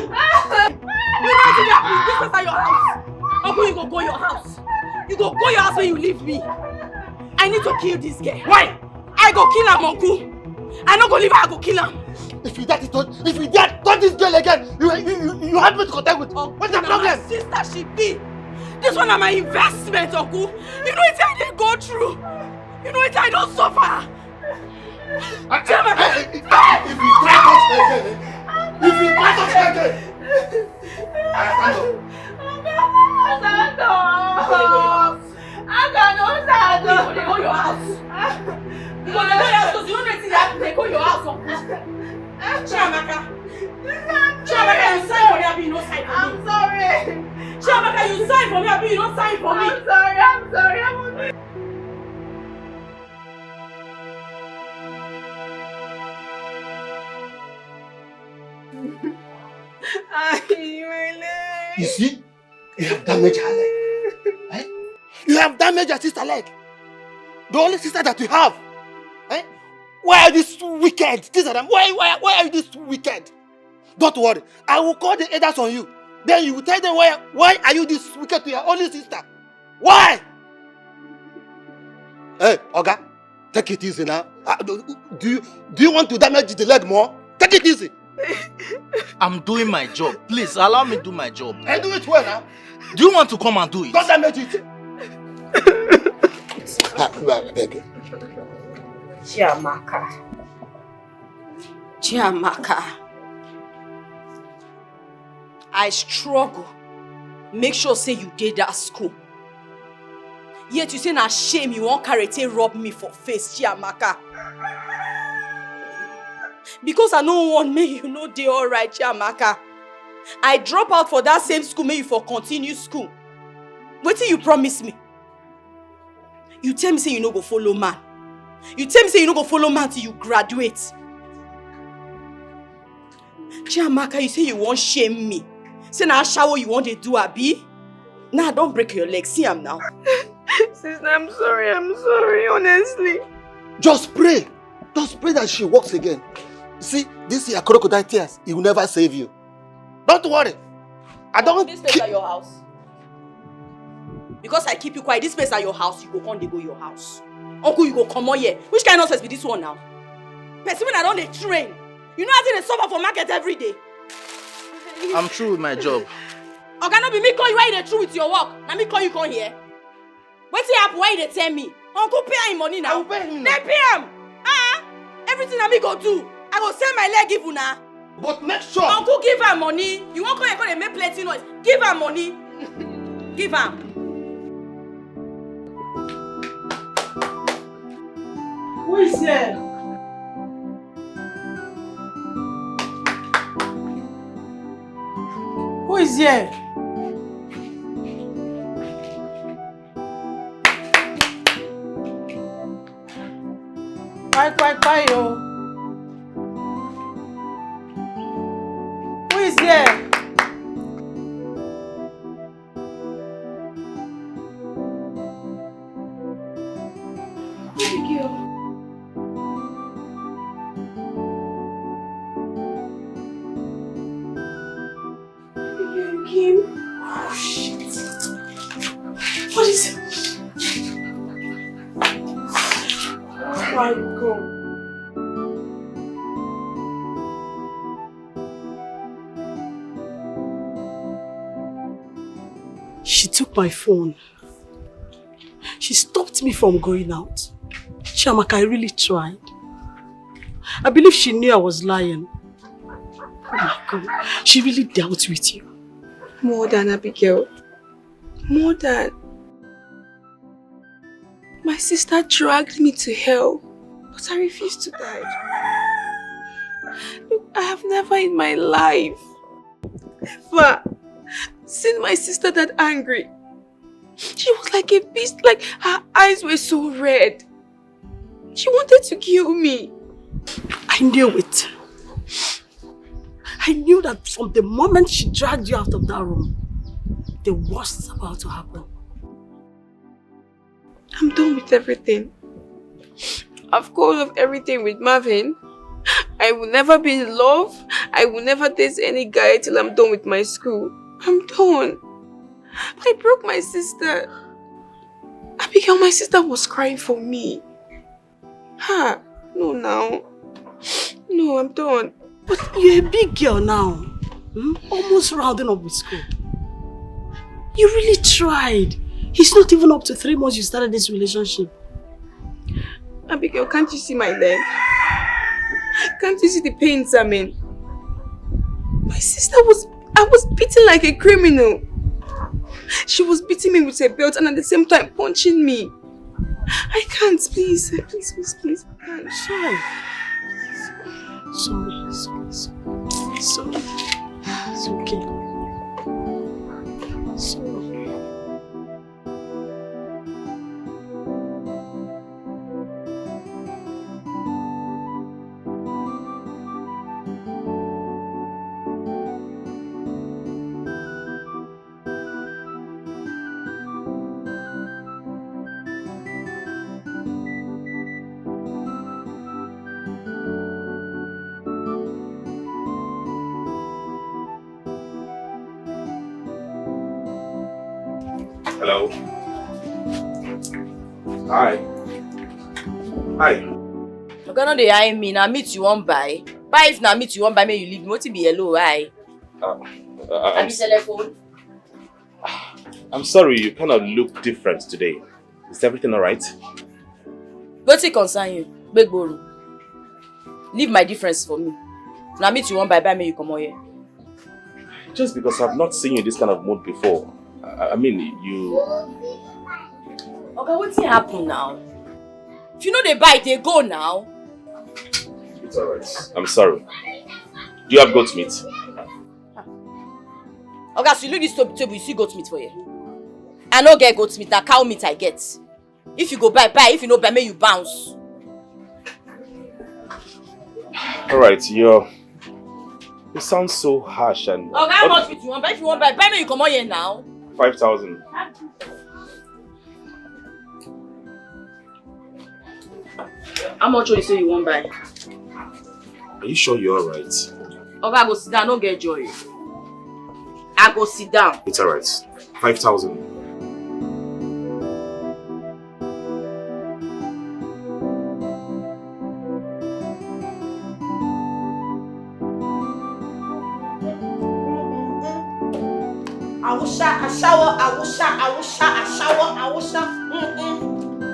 You know wetin dey happen? This is your house. Uncle, you go go your house. You go go your house when you leave me. I need to kill this girl. Why? I go kill am, uncle. I no go leave her, I go kill am. If you dare to touch, if you dare touch this girl again, you you you, you have me to contend with. Uncle, what's the problem? Sister she be. This one na my investment, uncle. You know wetin I dey go through. You know wetin I don suffer. If you try touch me again, eh? If you try touch me again, I stand up. Stand up. I cannot stand up. You go dey go your house. You go dey go your house 'cause you no know wetin dey happen. Dey go your house, uncle. Chiamaka. Chiamaka, you sign for me, abi you no sign for me? I'm sorry. Chiamaka, you sign for me, abi you no sign for me? I'm sorry, I'm sorry, I'm sorry. Ay, my leg. You see, you have damaged her leg. Eh? You have damaged your sister leg. The only sister that you have. Eh? Why are you so wicked? These are them. Why, why, why are you this wicked? Don't worry. I will call the elders on you. Then you will tell them why, why are you this wicked to your only sister? Why? Hey, Oga, take it easy now. Ah, do, do you do you want to damage the leg more? Take it easy. I'm doing my job. Please allow me do my job. I do it well now. Do you want to come and do it? Don't damage it. Ah, I beg you. Chiamaka. Chiamaka. I struggle. Make sure say you dey that school. Yet you say na shame you wan carry take rub me for face, Chiamaka. Because I no want make you no dey alright, Chiamaka. I drop out for that same school, make you for continue school. Wetin you promise me? You tell me say you no go follow man. You tell me say you no go follow man till you graduate. Chiamaka, you say you wan shame me. Say na ashawo you wan dey do, abi? Now I don break your leg. See am now. Sister, I'm sorry. I'm sorry, honestly. Just pray. Just pray that she walks again. See, this your crocodile tears, it will never save you. Don't worry. I don't This place ki- at your house. Because I keep you quiet, this place at your house, you go come dey go your house. Uncle, you go comot here. Which kind nonsense be this one now? Person wey I don dey train. You know as I dey suffer for market every day. I'm through with my job. Oga, no be me call you, why you dey through with your work? Na me call you come here. Wetin happen? Why you dey tell me? Uncle, pay am him money now. I will pay him now. Then pay am. Ah, everything na me go do. I go sell my leg give una. But make sure. Uncle, give am money. You wan come here come dey make plenty noise. Give am money. Give am. Who is there? Who is there? Quiet, quiet, quiet, oh. Who is there? Abigail. Abigail, you came. Oh, shit. What is it? Oh my God. She took my phone. She stopped me from going out. Chiamaka, I really tried. I believe she knew I was lying. Oh my God. She really dealt with you. More than Abigail. More than. My sister dragged me to hell, but I refused to die. Look, I have never in my life, ever seen my sister that angry. She was like a beast, like, her eyes were so red. She wanted to kill me. I knew it. I knew that from the moment she dragged you out of that room, the worst is about to happen. I'm done with everything. I've called off everything with Marvin. I will never be in love. I will never date any guy till I'm done with my school. I'm done. I broke my sister. Abigail, my sister was crying for me. Ha! No, now. No, I'm done. But you're a big girl now. Hmm? Almost rounding up with school. You really tried. It's not even up to three months you started this relationship. Abigail, can't you see my leg? Can't you see the pains I'm in? My sister was, I was beaten like a criminal. She was beating me with a belt and at the same time punching me. I can't, please, please, please, please. I can't. Sorry. Sorry, sorry, sorry. Sorry. It's okay. Sorry. Hello. Hi. Hi. Oga, no dey eye me. Na meat you wan buy? Buy, if na meat you wan buy, make you leave me. Wetin be yellow eye? Uh, uh, I'm Abi telephone? I'm sorry, you kind of look different today. Is everything all right? Wetin concern you? Gbegboro. Leave my difference for me. Na meat you wan buy, buy, make you comot here. Just because I've not seen you in this kind of mood before. I, I mean, you. Oga, wetin happen now? If you no dey buy, dey go now. It's all right. I'm sorry. Do you have goat meat? Oga, so you look this table, table, you see goat meat for here? I no get goat meat, na cow meat I get. If you go buy, buy. If you no buy, make you bounce. All right, you're, you sound so harsh and. Oga, how much meat you wan buy? If you wan buy, buy, make you comot here now. Five thousand. How much oil you say you wan buy? Are you sure you're all right? Oga, I go sit down, no get joy. I go sit down. It's all right. Five thousand. Awusha, ashawo, Awusha, Awusha, ashawo, Awusha. Mm, mm, mm,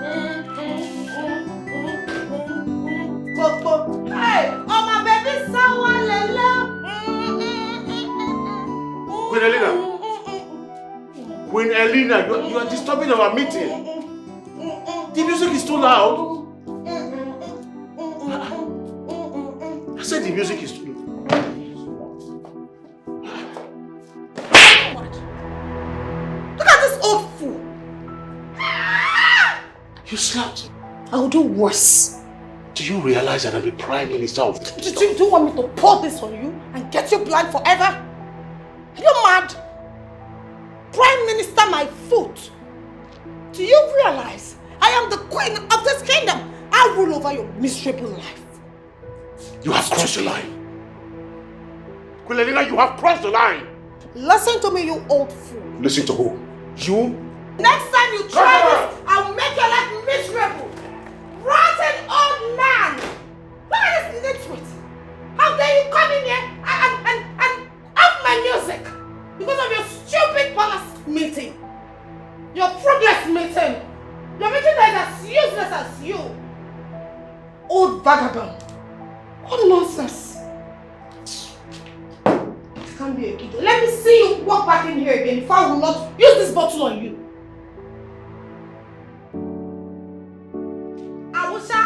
mm, mm, mm, mm, mm, mm, mm, mm. Hey, oh my baby, sawa lele. Elena, Queen Elena, you, you are disturbing our meeting. The music is too loud. I said the music is too loud. Look at this old fool. You slapped. I will do worse. Do you realize that I'm the prime minister of... Do, do, do you want me to pour this on you and get you blind forever? Are you mad? Prime Minister, my foot. Do you realize I am the queen of this kingdom? I rule over your miserable life. You have crossed the line. Queen Elena, you have crossed the line. Listen to me, you old fool. Listen to who? You? Next time you try this, I will make your life miserable. Rotten old man. Look at this nitwit. How dare you come in here and, and, and, and off my music because of your stupid palace meeting. Your fruitless meeting. Your meeting that is as useless as you. Old vagabond. What nonsense. It can't be a kid. Let me see you walk back in here again if I will not use this bottle on you. Awusa,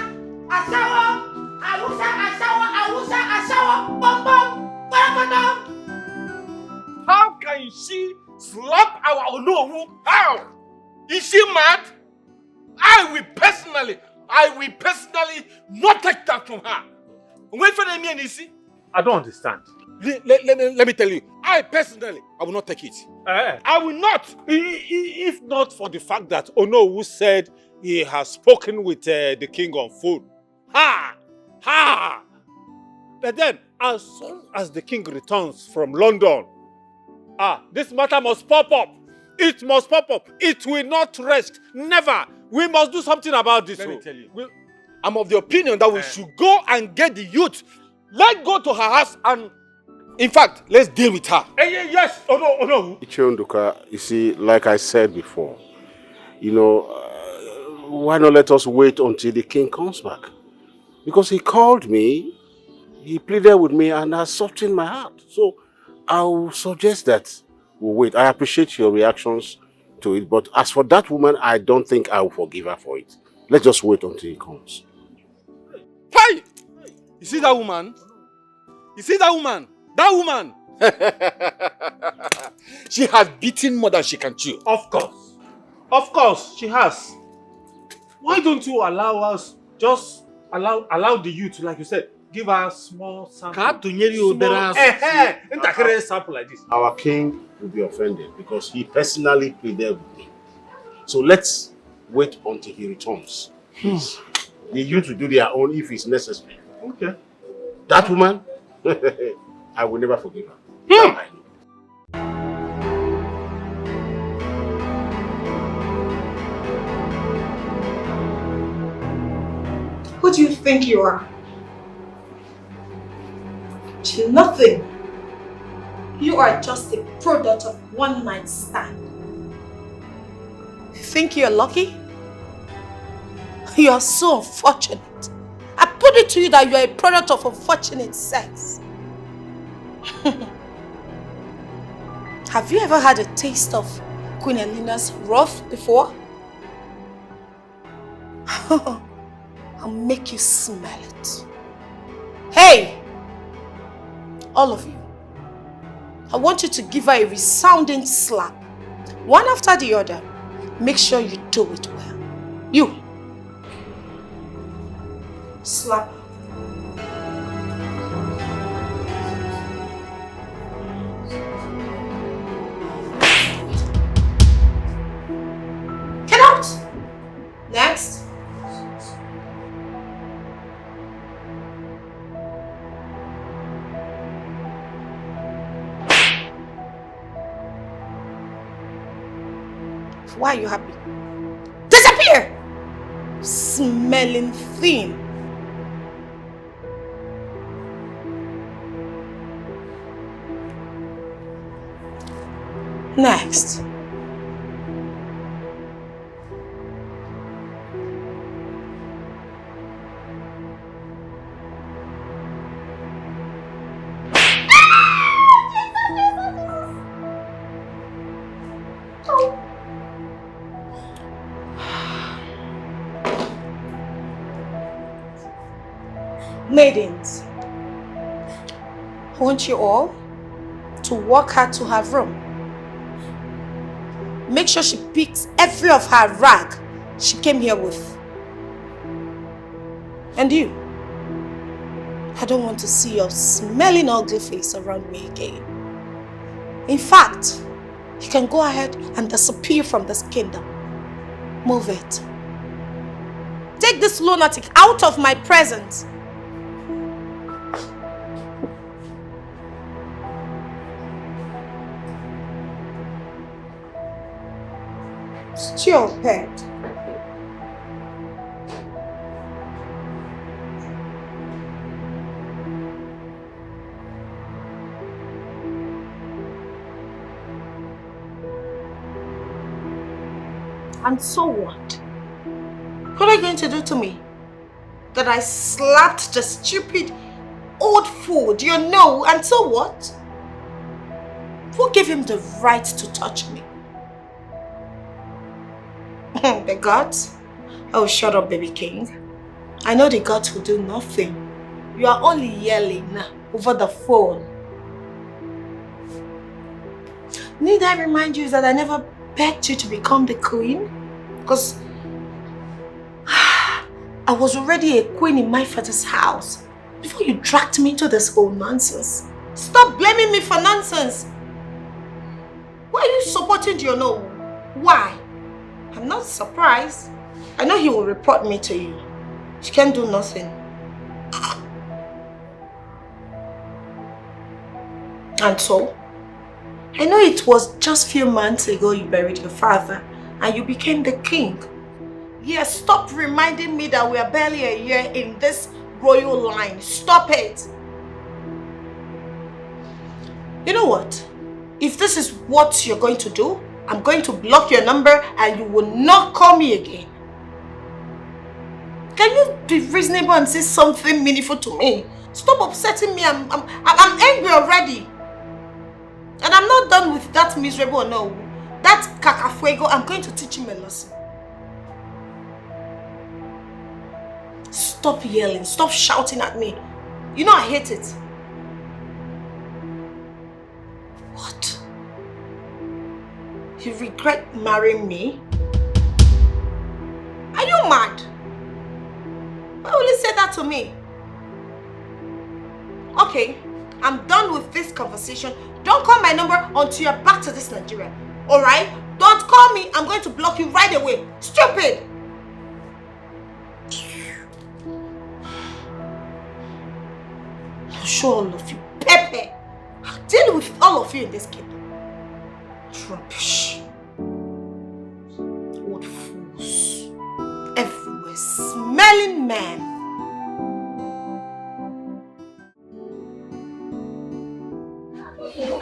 ashawo, Awusa, ashawo, Awusa, ashawo, bum bum, korokoto. How can she slap our Onowu? How? Is she mad? I will personally, I will personally not take that from her. Wait for the me and you see. I don't understand. Let, let, let, me, let me tell you, I personally, I will not take it. Eh. I will not. I- i- If not for the fact that Onowu said he has spoken with uh, the king on phone. Ha! Ha! But then, as soon as the king returns from London, ah, this matter must pop up. It must pop up. It will not rest. Never. We must do something about this. Let me tell you. I'm of the opinion that we should go and get the youth. Let's go to her house and, in fact, let's deal with her. Eh, ye- yes. Oh no. Oh no. Ichie Nduka, you see, like I said before, you know, uh, why not let us wait until the king comes back? Because he called me, he pleaded with me, and has softened my heart. So I will suggest that we wait. I appreciate your reactions to it, but as for that woman, I don't think I will forgive her for it. Let's just wait until he comes. Hey! You see that woman? You see that woman? That woman! She has beaten more than she can chew. Of course. Of course, she has. Why don't you allow us, just allow allow the youth, like you said, give her small sample. Ka a tụnyere ya obere asụsụ. Eh, eh, ntakịrị sample like this. Our king will be offended because he personally pleaded with me. So let's wait until he returns. Please. The youth will do their own if it's necessary. Okay. That woman, I will never forgive her. That I know. Who do you think you are? You're nothing. You are just a product of one night stand. You think you're lucky? You are so unfortunate. I put it to you that you are a product of unfortunate sex. Have you ever had a taste of Queen Elena's wrath before? I'll make you smell it. Hey! All of you, I want you to give her a resounding slap. One after the other. Make sure you do it well. You. Slap her. Get out! Next. Why are you happy? Disappear! Smelling thing. Next. Maidens, I want you all to walk her to her room. Make sure she picks every of her rag she came here with. And you, I don't want to see your smelling ugly face around me again. In fact, you can go ahead and disappear from this kingdom. Move it. Take this lunatic out of my presence. Stupid. And so what? What are you going to do to me? That I slapped the stupid old fool, do you know? And so what? Who gave him the right to touch me? The gods? Oh, shut up, baby king. I know the gods will do nothing. You are only yelling over the phone. Need I remind you that I never begged you to become the queen? Because I was already a queen in my father's house before you dragged me into this whole nonsense. Stop blaming me for nonsense. Why are you supporting Diono? Why? I'm not surprised. I know he will report me to you. She can't do nothing. And so, I know it was just few months ago you buried your father and you became the king. Yes, stop reminding me that we are barely a year in this royal line. Stop it. You know what? If this is what you're going to do, I'm going to block your number and you will not call me again. Can you be reasonable and say something meaningful to me? Stop upsetting me. I'm, I'm, I'm angry already. And I'm not done with that miserable no. That kakafuego, I'm going to teach him a lesson. Stop yelling, stop shouting at me. You know I hate it. What? You regret marrying me? Are you mad? Why will you say that to me? Okay, I'm done with this conversation. Don't call my number until you're back to this Nigeria. Alright? Don't call me. I'm going to block you right away. Stupid! I'll show all of you. Pepper! I'll deal with all of you in this kingdom. Rubbish. Old fools. Everywhere. Smelling men.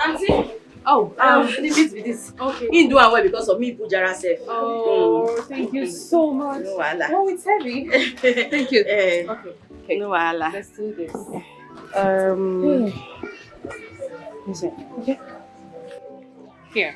Auntie. Oh, um, the beat be this. Okay. He do am well because of me, Pujara self. Oh, thank you so much. No wahala. Oh, it's heavy. Thank you. Eh, okay. Okay. No wahala. Let's do this. Um, okay. Here.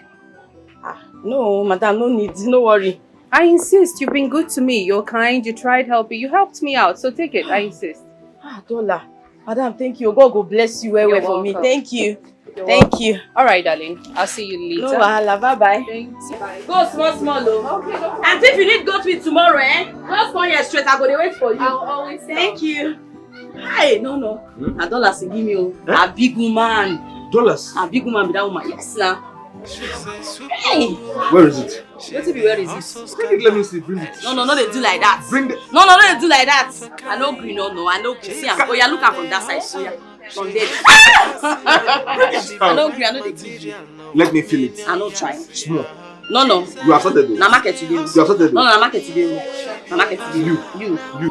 Ah, no, madam, no need, no worry. I insist. You've been good to me. You're kind. You tried helping. You helped me out. So take it. I insist. Ah, Dola. Madam, thank you. God go bless you well, well for me. Thank you. Thank you. All right, darling. I'll see you later. No wahala. Bye bye. Thanks. Bye. Go small, small, oh. Okay, no problem. And if you need go to it tomorrow, eh? Just come here straight. I go dey wait for you. I'll always come. Thank you. Hey, no, no. Hmm? Na dollars he give me, oh. Eh? A big woman. Dollars? A big woman be that woman. Yes, na. Hey. Where is it? Wetin be where is it? Bring it, let me see. Bring it. No, no, no, dey do like that. Bring the. No, no, no, dey do like that. I no gree, no, no. I no gree. See am. Oh, yeah, look am from that side. Oh, yeah. From there. I no gree. I no dey gree. Let me feel it. I no try. Small. No, no. You are sorted, though. Na market today. You are sorted, though. No, no, na market today. Na market today. You. You. You.